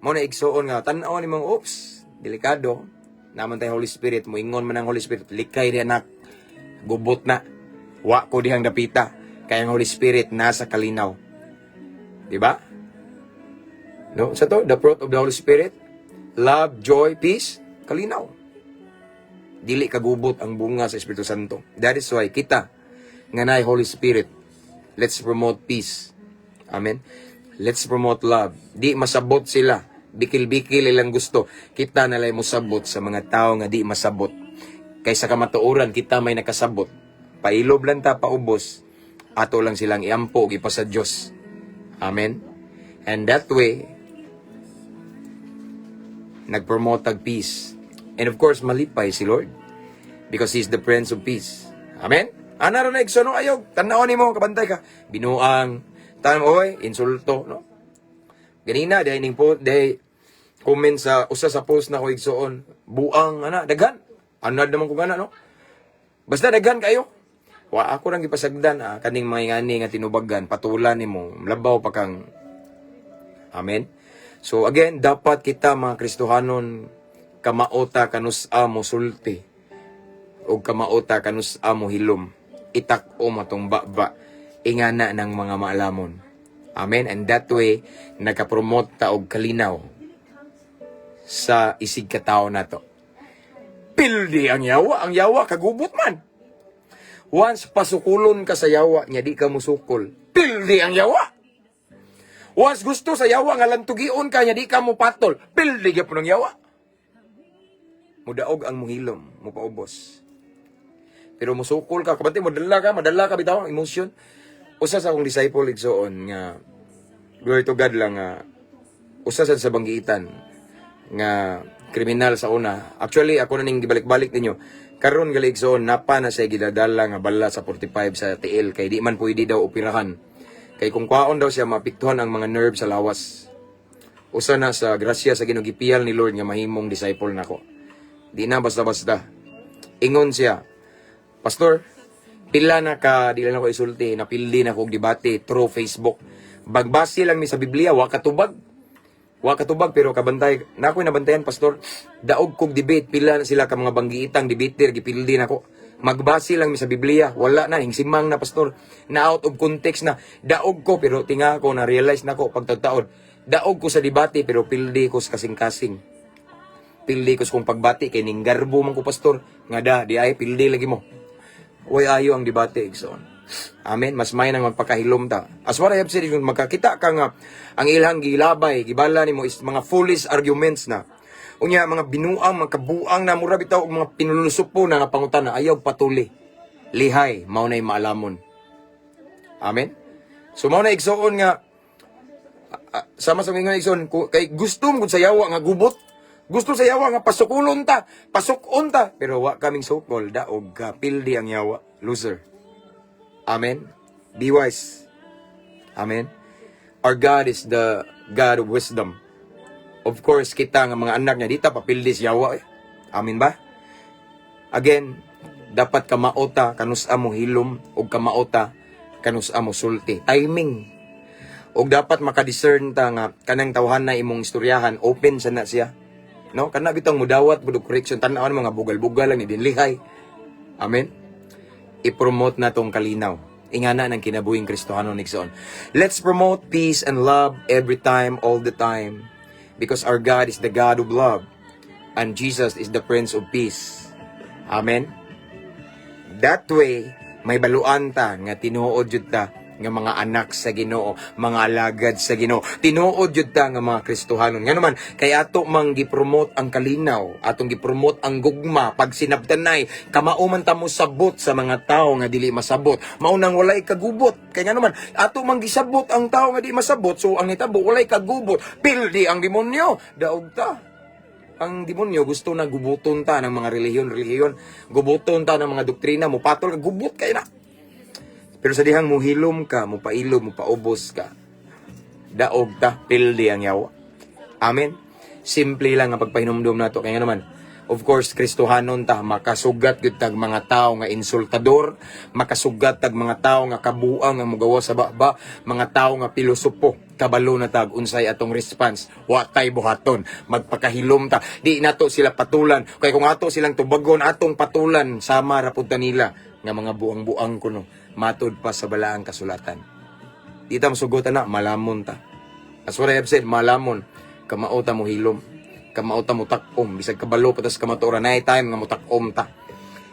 Mao na, igsoon, nga tan-aw nimong oops, delikado naman tay Holy Spirit. Moingon man ang Holy Spirit, "Likay di anak, gubot na, wa ko dihang dapita," kay ang Holy Spirit nasa kalinaw, di ba? No, sa to, the fruit of the Holy Spirit, love, joy, peace, kalinaw. Dili kagubot ang bunga sa Espiritu Santo. That is why kita nga naay Holy Spirit, let's promote peace. Amen. Let's promote love. Di masabot sila. Bikil-bikil ilang gusto. Kita na lang mosabot sa mga tao nga di masabot. Kaysa kamatuoran, kita may nakasabot. Pailob lang ta, paubos. Ato lang silang iampo, ipasa Diyos. Amen. And that way, nag-promote tag peace. And of course, malipay si Lord. Because He's the Prince of Peace. Amen? Ana ro na, igsoon, no? Ayaw, tan-awon nimo, kabantay ka. Binuang, tan oy, insulto, no? Ganina, dahil ning po, dahil comment sa usa sa post na ko, igsoon, buang, ana, daghan. Anad naman ko gana, no? Basta daghan kayo. Wa ako rang gipasagdan ah, kaning mga ngani nga tinubagan, patulan nimo, labaw pa kang. Amen. So again, dapat kita mga Kristohanon kamaota kanusa mo sulti o kamaota kanusa mo hilom. Itak-o matong baba ingana ng mga maalamon. Amen. And that way, nakapromote ta og kalinaw sa isig katao nato. Pildi ang yawa, ang yawa kagubot man. Once pasukulon ka sa yawa nya di ka musukol, pildi ang yawa. Once gusto sa yawa nga lantugion ka nya di ka mo patol, pildi gyapon ang yawa. Mudaog ang muhilom, mupaubos. Pero musukol ka, kabantay mo dala ka, madala ka bitaw ang emotion. Usa sa akong disciple, igsoon, nga glory to God lang nga usa sad sa banggiitan nga kriminal sa una. Actually, ako na ning gibalik-balik ninyo. Karon gali, igsoon, napa na siya gidadala nga bala sa 45 sa tiil kay di man pwede daw operahan. Kay kung kwaon daw siya, maapektuhan ang mga nerve sa lawas. Usa na sa grasya sa Ginoo, gipiyal ni Lord nga mahimong disciple nako. Di na basta-basta. Ingon siya, "Pastor, pila na ka, di lang ako isulti, napildi na ko og debate through Facebook. Bagbase lang mi sa Biblia, wa katubag. Wa katubag pero kabantay, na ako'y nabantayan, Pastor. Daog kog debate, pila na sila ka mga banggiitang debater, gipildi nako. Magbase lang mi sa Biblia, wala na, hingsimang na, Pastor. Na out of context na. Daog ko pero tinga ko na realize nako pagtagtaod. Daog ko sa debate pero pildi ko sa kasing-kasing. Pildi ko sa kong pagbati kay ning garbo man ko, Pastor." Nga da, di ay pildi lagi mo. Way ayo ang debate, igsoon. Amen. Mas may nang magpakahilom ta. As what I have said, kung magkakita ka nga ang ilang gilabay, gibala nimo is mga foolish arguments na. Unya mga binuang, mga kabuang na mura bitaw og mga pinulusupo na nga pangutana, ayaw patuli. Lihay, mao nay maalamon. Amen. So mao na, igsoon, nga Sama sa mga igsoon, kay gusto mo sa yawa nga gubot. Gusto sa yawa nga pasukulon ta, pasukon ta, pero wa kaming sukol, daog ka, pildi ang yawa, loser. Amen. Be wise. Amen. Our God is the God of wisdom. Of course, kita nga mga anak niya, di ta papildi sa yawa eh. Amen ba? Again, dapat kamaota kanus-a mo hilom ug kamaota kanus-a mo sulti. Timing. Og dapat makadiscern ta nga kanang tawhan na imong istoryahan, open sa na siya. No? Kana bitong mudawat budog correction, tan-awan mga bugal-bugal lang ni dinlihay. Amen. I-promote na tong kalinaw. Ingana ng kinabuhing Kristohano, igsoon. Let's promote peace and love every time, all the time. Because our God is the God of love. And Jesus is the Prince of Peace. Amen. That way, may baluan ta nga tinuod jud ta nga mga anak sa Ginoo, mga alagad sa Ginoo. Tinuod jud ta nga mga Kristohanon. Nga naman, kay ato mang gipromote ang kalinaw, atong gipromote ang gugma, pag sinabtanay, kamao man ta mo sabot sa mga tao nga dili masabot. Mao nang walay kagubot. Kay nga naman, ato mang gisabot ang tao nga di masabot, so ang nitabo walay kagubot. Pildi ang demonyo, daog ta. Ang demonyo gusto na gubuton ta ng mga relihiyon-relihiyon, gubuton ta ng mga doktrina, mo patol ka, gubot kay na. Pero sa dihang muhilom ka, mupailom, mupaubos ka, daog ta, pildi ang yawa. Amen? Simple lang ang pagpahinumdum nato. Kaya nga naman, of course, Kristohanon ta, makasugat gyud tag mga tao nga insultador, makasugat tag mga tao nga kabuang nga mugawa sa baba, mga tao nga pilosopo, kabalo na tag unsay atong response, wa tay buhaton, magpakahilom ta, di nato sila patulan, kay kung ato silang tubagon, atong patulan, sama ra pud ta nila nga mga buang-buang kuno, matud pa sa balaang kasulatan. Di ta masugotan na, malamon ta. As what I have said, malamon, kamao ta mo hilom, kamao ta mo takom, bisag kabalo pa tas kamatuoran, na time nga mo takom ta.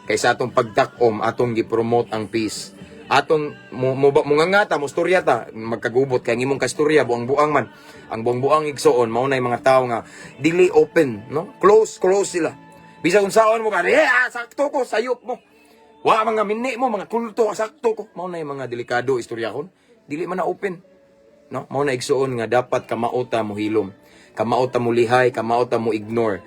Kaysa atong pagtakom, atong gipromote ang peace. Atong mo nga ta, mo storya ta, magkagubot kay ang imong kastorya buang-buang man. Ang buang-buang, igsoon, mao na mga tao nga dili open, no? Close, close sila. Bisag unsaon mo ka, eh, sakto ko, sayop mo. Wa mga mini mo, mga kulto, sakto ko. Mao na yung mga delikado istoryahon. Dili man na open. No? Mao na, igsoon, nga dapat kamaota mo hilom. Kamaota mo lihay, kamaota mo ignore.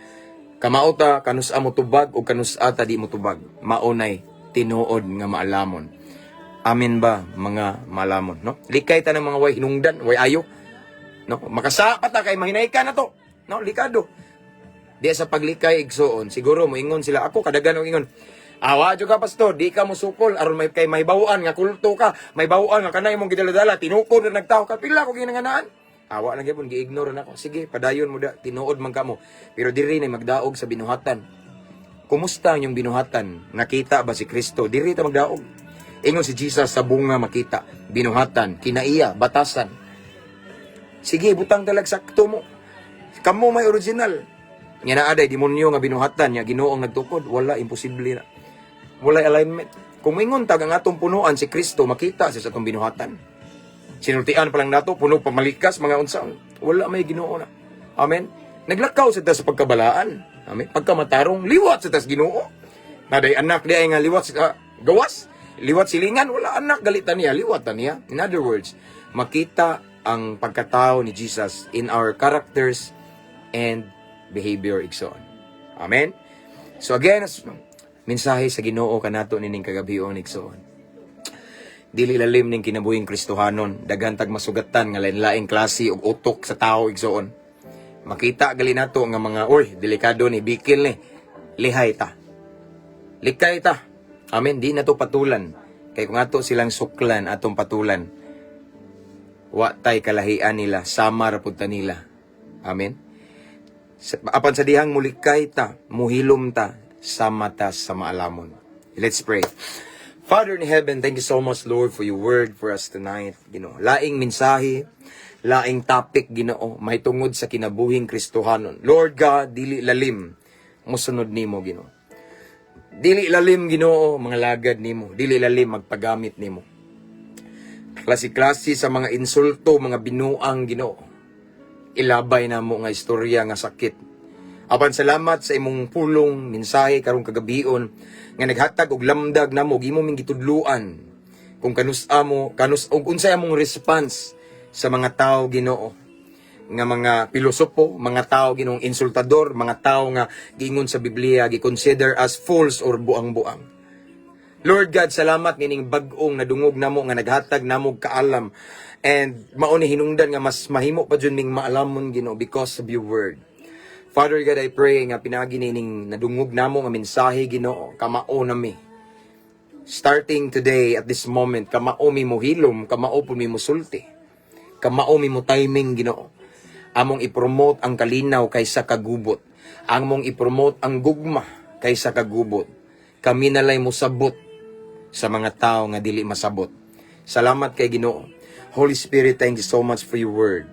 Kamaota kanus-a mo tubag o kanus-a ta di mo tubag. Maunay tinuod nga maalamon. Amen ba, mga maalamon, no? Likay ta ng mga way hinungdan, way ayo. No? Makasapa ta kay mahinay ka na to. No, likado. Di sa paglikay, igsoon, siguro moingon sila ako kadagan og ingon. Awa jud ka, pastor, di ka mosukol aron may kay may bawaan nga kulto ka, may bawaan nga kanay imong gidala-dala, tinukod na nagtao ka, pila ko ginanganaan. Awa lang gyapon gi-ignore na ako. Sige, padayon mo da, tinuod man kamo. Pero diri na magdaog sa binuhatan. Kumusta ang inyong binuhatan? Nakita ba si Kristo? Diri ta magdaog. Ingon si Jesus, sa bunga makita. Binuhatan, kinaiya, batasan. Sige, butang talag sakto mo. Kamo may original. Nga naa day demonyo nga binuhatan nya Ginoong nagtukod, wala, imposible na. Walay alignment. Kung moingon tag ang atong punuan si Kristo, makita siya sa atong binuhatan. Sinultian pa lang nato, puno pa malikas, mga unsa. Wala may Ginoo na. Amen. Naglakaw sa tas pagkabalaan. Amen. Pagkamatarong, liwat sa tas Ginoo. Naday anak di ay nga liwat sa gawas. Liwat silingan, wala anak galitan niya, liwat ta niya. In other words, makita ang pagkatao ni Jesus in our characters and behavior, igsoon. Amen. So again, mensahe sa Ginoo kanato nining kagabion, igsoon. Dili lalim ning kinabuhing Kristohanon, daghan tag masugatan nga lain-laing klase og utok sa tao, igsoon. Makita gali nato nga mga oy, delikado ni, bikil ni. Lihay ta. Likay ta. Amen, di na to patulan. Kay kung ato silang suklan, atong patulan, wa tay kalahian nila, sama ra pud ta nila. Amen. Apan sa dihang mulikay ta, muhilom ta, sama ta sa maalamon. Let's pray. Father in heaven, thank you so much, Lord, for your word for us tonight. Ginoo, laing mensahe, laing topic, Ginoo, mahitungod sa kinabuhing Kristohanon. Lord God, dili lalim mosunod nimo, Ginoo. Dili lalim, Ginoo, mga lagad nimo. Dili lalim magpagamit nimo. Klase-klase sa mga insulto, mga binuang, Ginoo. Ilabay na mo nga istorya nga sakit. Apan salamat sa imong pulong, mensahe karong kagabion nga naghatag og lamdag namo, imo ming gitudluan kung kanus-a mo kanus og unsay among response sa mga tao, Ginoo. Nga mga pilosopo, mga tao, Ginoong, insultador, mga tao nga giingon sa Biblia gi-consider as fools or buang-buang. Lord God, salamat nining bag-ong nadungog namo nga naghatag namo kaalam and mao ni hinungdan nga mas mahimo pa jud ming maalamon, Ginoo, because of your word. Father God, I pray nga pinaagi nining nadungog namo nga mensahe, Ginoo, kamao nami. Starting today, at this moment, kamao mi mohilom, kamao po mi musulti. Kamao mi mo timing, Ginoo. Among ipromote ang kalinaw kaysa kagubot. Among ipromote ang gugma kaysa kagubot. Kami nalay mosabot sa mga tao nga dili masabot. Salamat kay Ginoo. Holy Spirit, thank you so much for your word.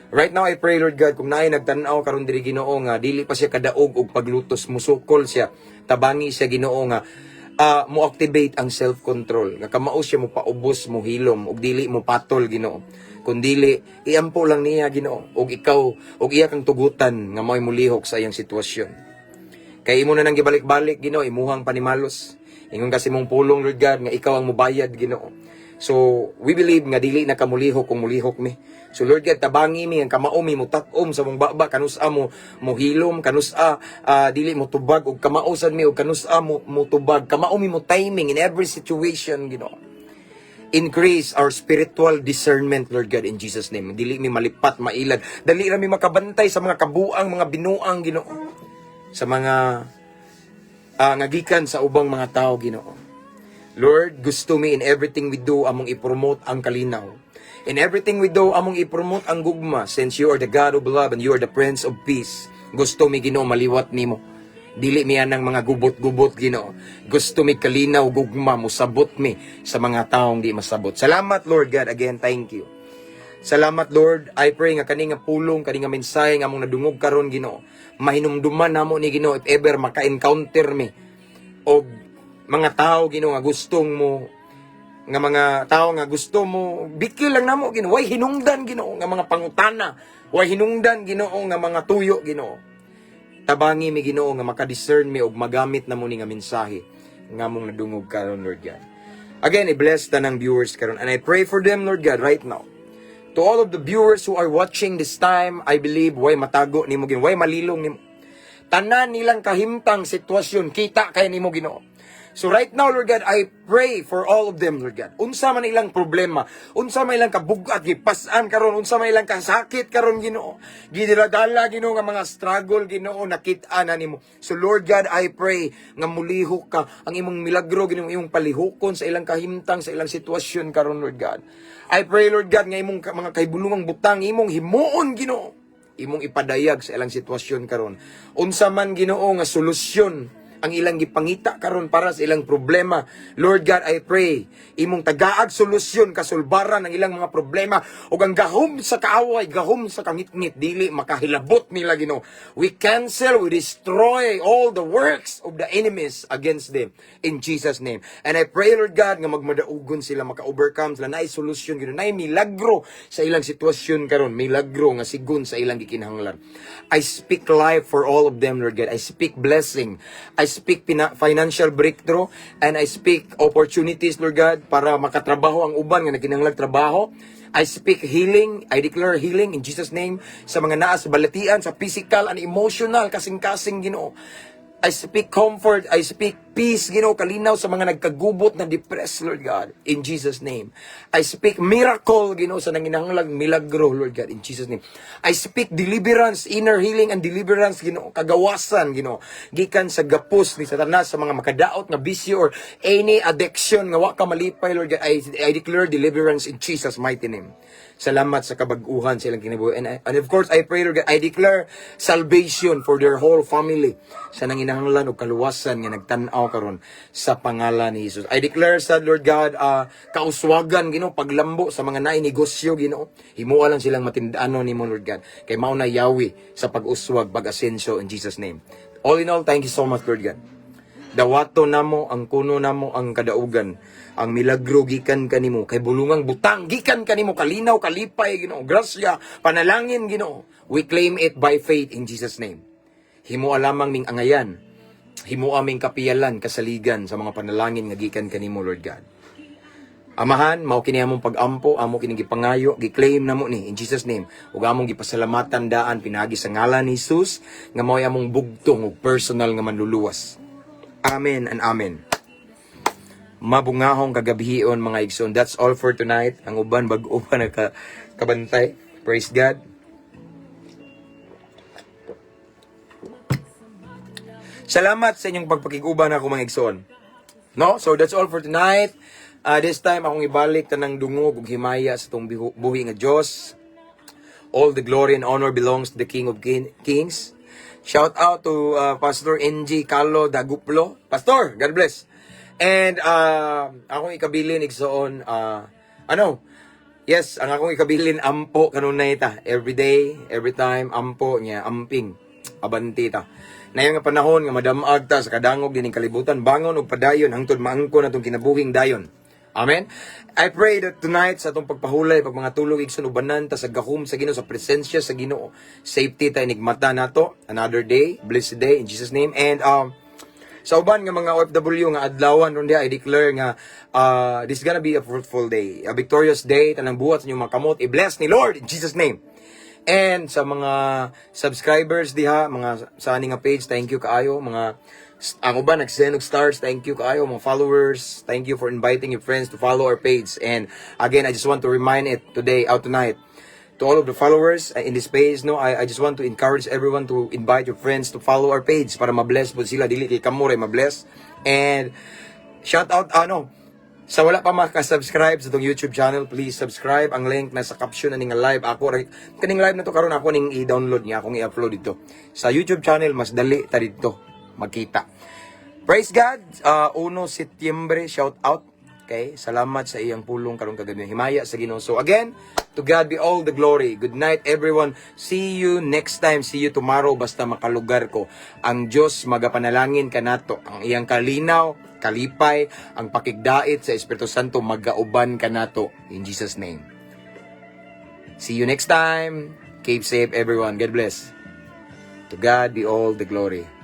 Right now, I pray, Lord God, kung naay nagtan-aw karon diri, Ginoo, nga dili pa siya kadaog og paglutos, musukol siya, tabangi siya, Ginoo, nga mo activate ang self-control, nga kamao siya mo paubos, mo hilom, ug dili mo patol, Ginoo. Kung dili, iampo lang niya, Ginoo, ug ikaw, ug iya kang tugutan nga mao'y mulihok sa iyang sitwasyon. Kay imo na nang gibalik-balik, Ginoo, imuhang panimalos. Ingon kasi mong pulong, Lord God, nga ikaw ang mubayad, Ginoo. So, we believe nga dili na ka mulihok kung mulihok mi. So, Lord God, tabangi mi ang kamao mi mutak-om sa mong baba, kanusa mo mohilom, kanusa dili mo tubag ug kamao sad mi ug kanusa mo mutubag, kamao mi mo timing in every situation, Ginoo. Increase our spiritual discernment, Lord God, in Jesus' name. Dili mi malipat, mailad. Dali ra mi makabantay sa mga kabuang, mga binuang, Ginoo. Sa mga ngagikan sa ubang mga tao, Ginoo. Lord, gusto mi in everything we do, among ipromote ang kalinaw. In everything we do, among ipromote ang gugma, since you are the God of love and you are the Prince of Peace. Gusto mi, Ginoo, maliwat nimo. Dili mi anang mga gubot-gubot, Ginoo. Gusto mi kalinaw, gugma, musabot mi sa mga taong di masabot. Salamat, Lord God. Again, thank you. Salamat, Lord. I pray nga kani nga pulong, kani nga mensahe nga among nadungog karon, Ginoo, mahinumduman namo ni, Ginoo, if ever maka-encounter mi og mga tao, Ginoo, nga gustong mo nga mga tao nga gusto mo bikil lang namo, Ginoo. Way hinungdan, Ginoo, nga mga pangutana, way hinungdan, Ginoo, nga mga tuyo, Ginoo. Tabangi mi, Ginoo, nga maka-discern mi og magamit namo ni nga mensahe nga among nadungog karon, Lord God. Again, i-bless tanang viewers karon and I pray for them, Lord God, right now. To all of the viewers who are watching this time, I believe way matago nimo, Ginoo, way malilong nimo. Tanan nilang kahimtang sitwasyon kita kay nimo, Ginoo. So right now, Lord God, I pray for all of them, Lord God. Unsa man ilang problema, unsa man ilang kabugat, gipas-an karon, unsa man ilang kasakit karon, Ginoo. Gidiladala, Ginoo, nga mga struggle, Ginoo, nakit-an na nimo. So Lord God, I pray nga mulihok ka ang imong milagro, Ginoo, imong palihukon sa ilang kahimtang, sa ilang sitwasyon karon, Lord God. I pray, Lord God, nga imong mga kahibulungang butang imong himuon, Ginoo, imong ipadayag sa ilang sitwasyon karon. Unsa man, Ginoo, nga solusyon ang ilang gipangita karon para sa ilang problema. Lord God, I pray, imong tagaag solusyon kasulbaran ang ilang mga problema ug ang gahom sa kaaway, gahom sa kangitngit dili makahilabot nila, Ginoo. We cancel, we destroy all the works of the enemies against them in Jesus' name. And I pray, Lord God, nga magmadaugon sila, maka-overcome sila, naay solusyon, Ginoo, naay milagro sa ilang sitwasyon karon, milagro nga sigon sa ilang gikinahanglan. I speak life for all of them, Lord God. I speak blessing. I speak financial breakthrough and I speak opportunities, Lord God, para makatrabaho ang uban nga nagkinahanglan trabaho. I speak healing. I declare healing in Jesus' name sa mga naa sa balatian, sa physical and emotional, kasing-kasing, Ginoo. I speak comfort. I speak peace, Ginoo, kalinaw sa mga nagkagubot na depressed, Lord God, in Jesus' name. I speak miracle, Ginoo, sa nanginahanglag milagro, Lord God, in Jesus' name. I speak deliverance, inner healing and deliverance, Ginoo, kagawasan, Ginoo, gikan sa gapos ni Satanas, sa mga makadaot nga bisyo or any addiction nga wa ka malipay, Lord God. I declare deliverance in Jesus' mighty name. Salamat sa kabag-uhan sa ilang kinabuhi. And of course, I pray, Lord God, I declare salvation for their whole family sa nanginahanglan og kaluwasan nga nagtan-aw karon sa pangalan ni Jesus. I declare sa Lord God, kauswagan, Ginoo, paglambo sa mga naay negosyo, Ginoo. Himoa lang silang matindano nimo, Lord God. Kay mao na Yahweh sa pag-uswag, pag-asenso in Jesus' name. All in all, thank you so much, Lord God. Dawato namo ang kuno namo ang kadaugan, ang milagro gikan kanimo, kay bulungang butang gikan kanimo, kalinaw, kalipay, Ginoo, grasya, panalangin, Ginoo. We claim it by faith in Jesus' name. Himoa lamang ming angayan, himoa ming kapiyalan, kasaligan sa mga panalangin nga gikan kanimo, Lord God. Amahan, mao kini among pag-ampo, amo kini gipangayo, gi-claim namo ni in Jesus' name. Ug among gipasalamatan daan pinaagi sa ngalan ni Jesus nga mao'y among bugtong ug personal nga manluluwas. Amen and amen. Mabungahong kagabhion, mga igsoon. That's all for tonight. Ang uban bag-o pa naka kabantay. Praise God. Salamat sa inyong pagpakig-uban ako, mga igsoon. No? So that's all for tonight. This time akong ibalik tanang dungog ug himaya sa atong buhi nga Dios. All the glory and honor belongs to the King of Kings. Shout out to Pastor NG Carlo Daguplo. Pastor, God bless. And akong ikabilin, igsoon, ano? Yes, ang akong ikabilin, ampo kanunay ta. Every day, every time, ampo niya, amping. Abanti ta. Nayon nga panahon nga madamag ta sa kadangog dining kalibutan, bangon og padayon hangtod maangkon atong kinabuhing dayon. Amen. I pray that tonight sa atong pagpahulay, pag mga tulog, igsoon, ubanan ta sa gahom sa Ginoo, sa presensya sa Ginoo. Safety ta inigmata nato. Another day, blessed day in Jesus' name. And sa uban nga mga OFW nga adlawan ron diha, I declare nga this is gonna be a fruitful day, a victorious day, tanang buhat sa inyong mga kamot i-bless ni Lord in Jesus' name. And sa mga subscribers diha, mga sa ani nga page, thank you kaayo. Mga ang uban nag-send og stars, thank you kaayo. Mga followers, thank you for inviting your friends to follow our page. And again, I just want to remind it today, out tonight, to all of the followers in this page, no, I just want to encourage everyone to invite your friends to follow our page para ma-bless po sila. Dili kay kamo ray ma-bless. And shout out, ano, sa wala pa makasubscribe sa atong YouTube channel, please subscribe. Ang link nasa caption na nga live. Ako, kaning live na to karon ako ning i-download niya, akong i-upload dito. Sa YouTube channel, mas dali ta dito magkita. Praise God! 1 Setyembre, shout out. Okay? Salamat sa iyang pulong karong kagabi. Himaya sa Ginoo. So again, to God be all the glory. Good night, everyone. See you next time. See you tomorrow basta makalugar ko. Ang Diyos magapanalangin kanato. Ang iyang kalinaw, kalipay, ang pakigdait sa Espiritu Santo magauban kanato in Jesus' name. See you next time. Keep safe, everyone. God bless. To God be all the glory.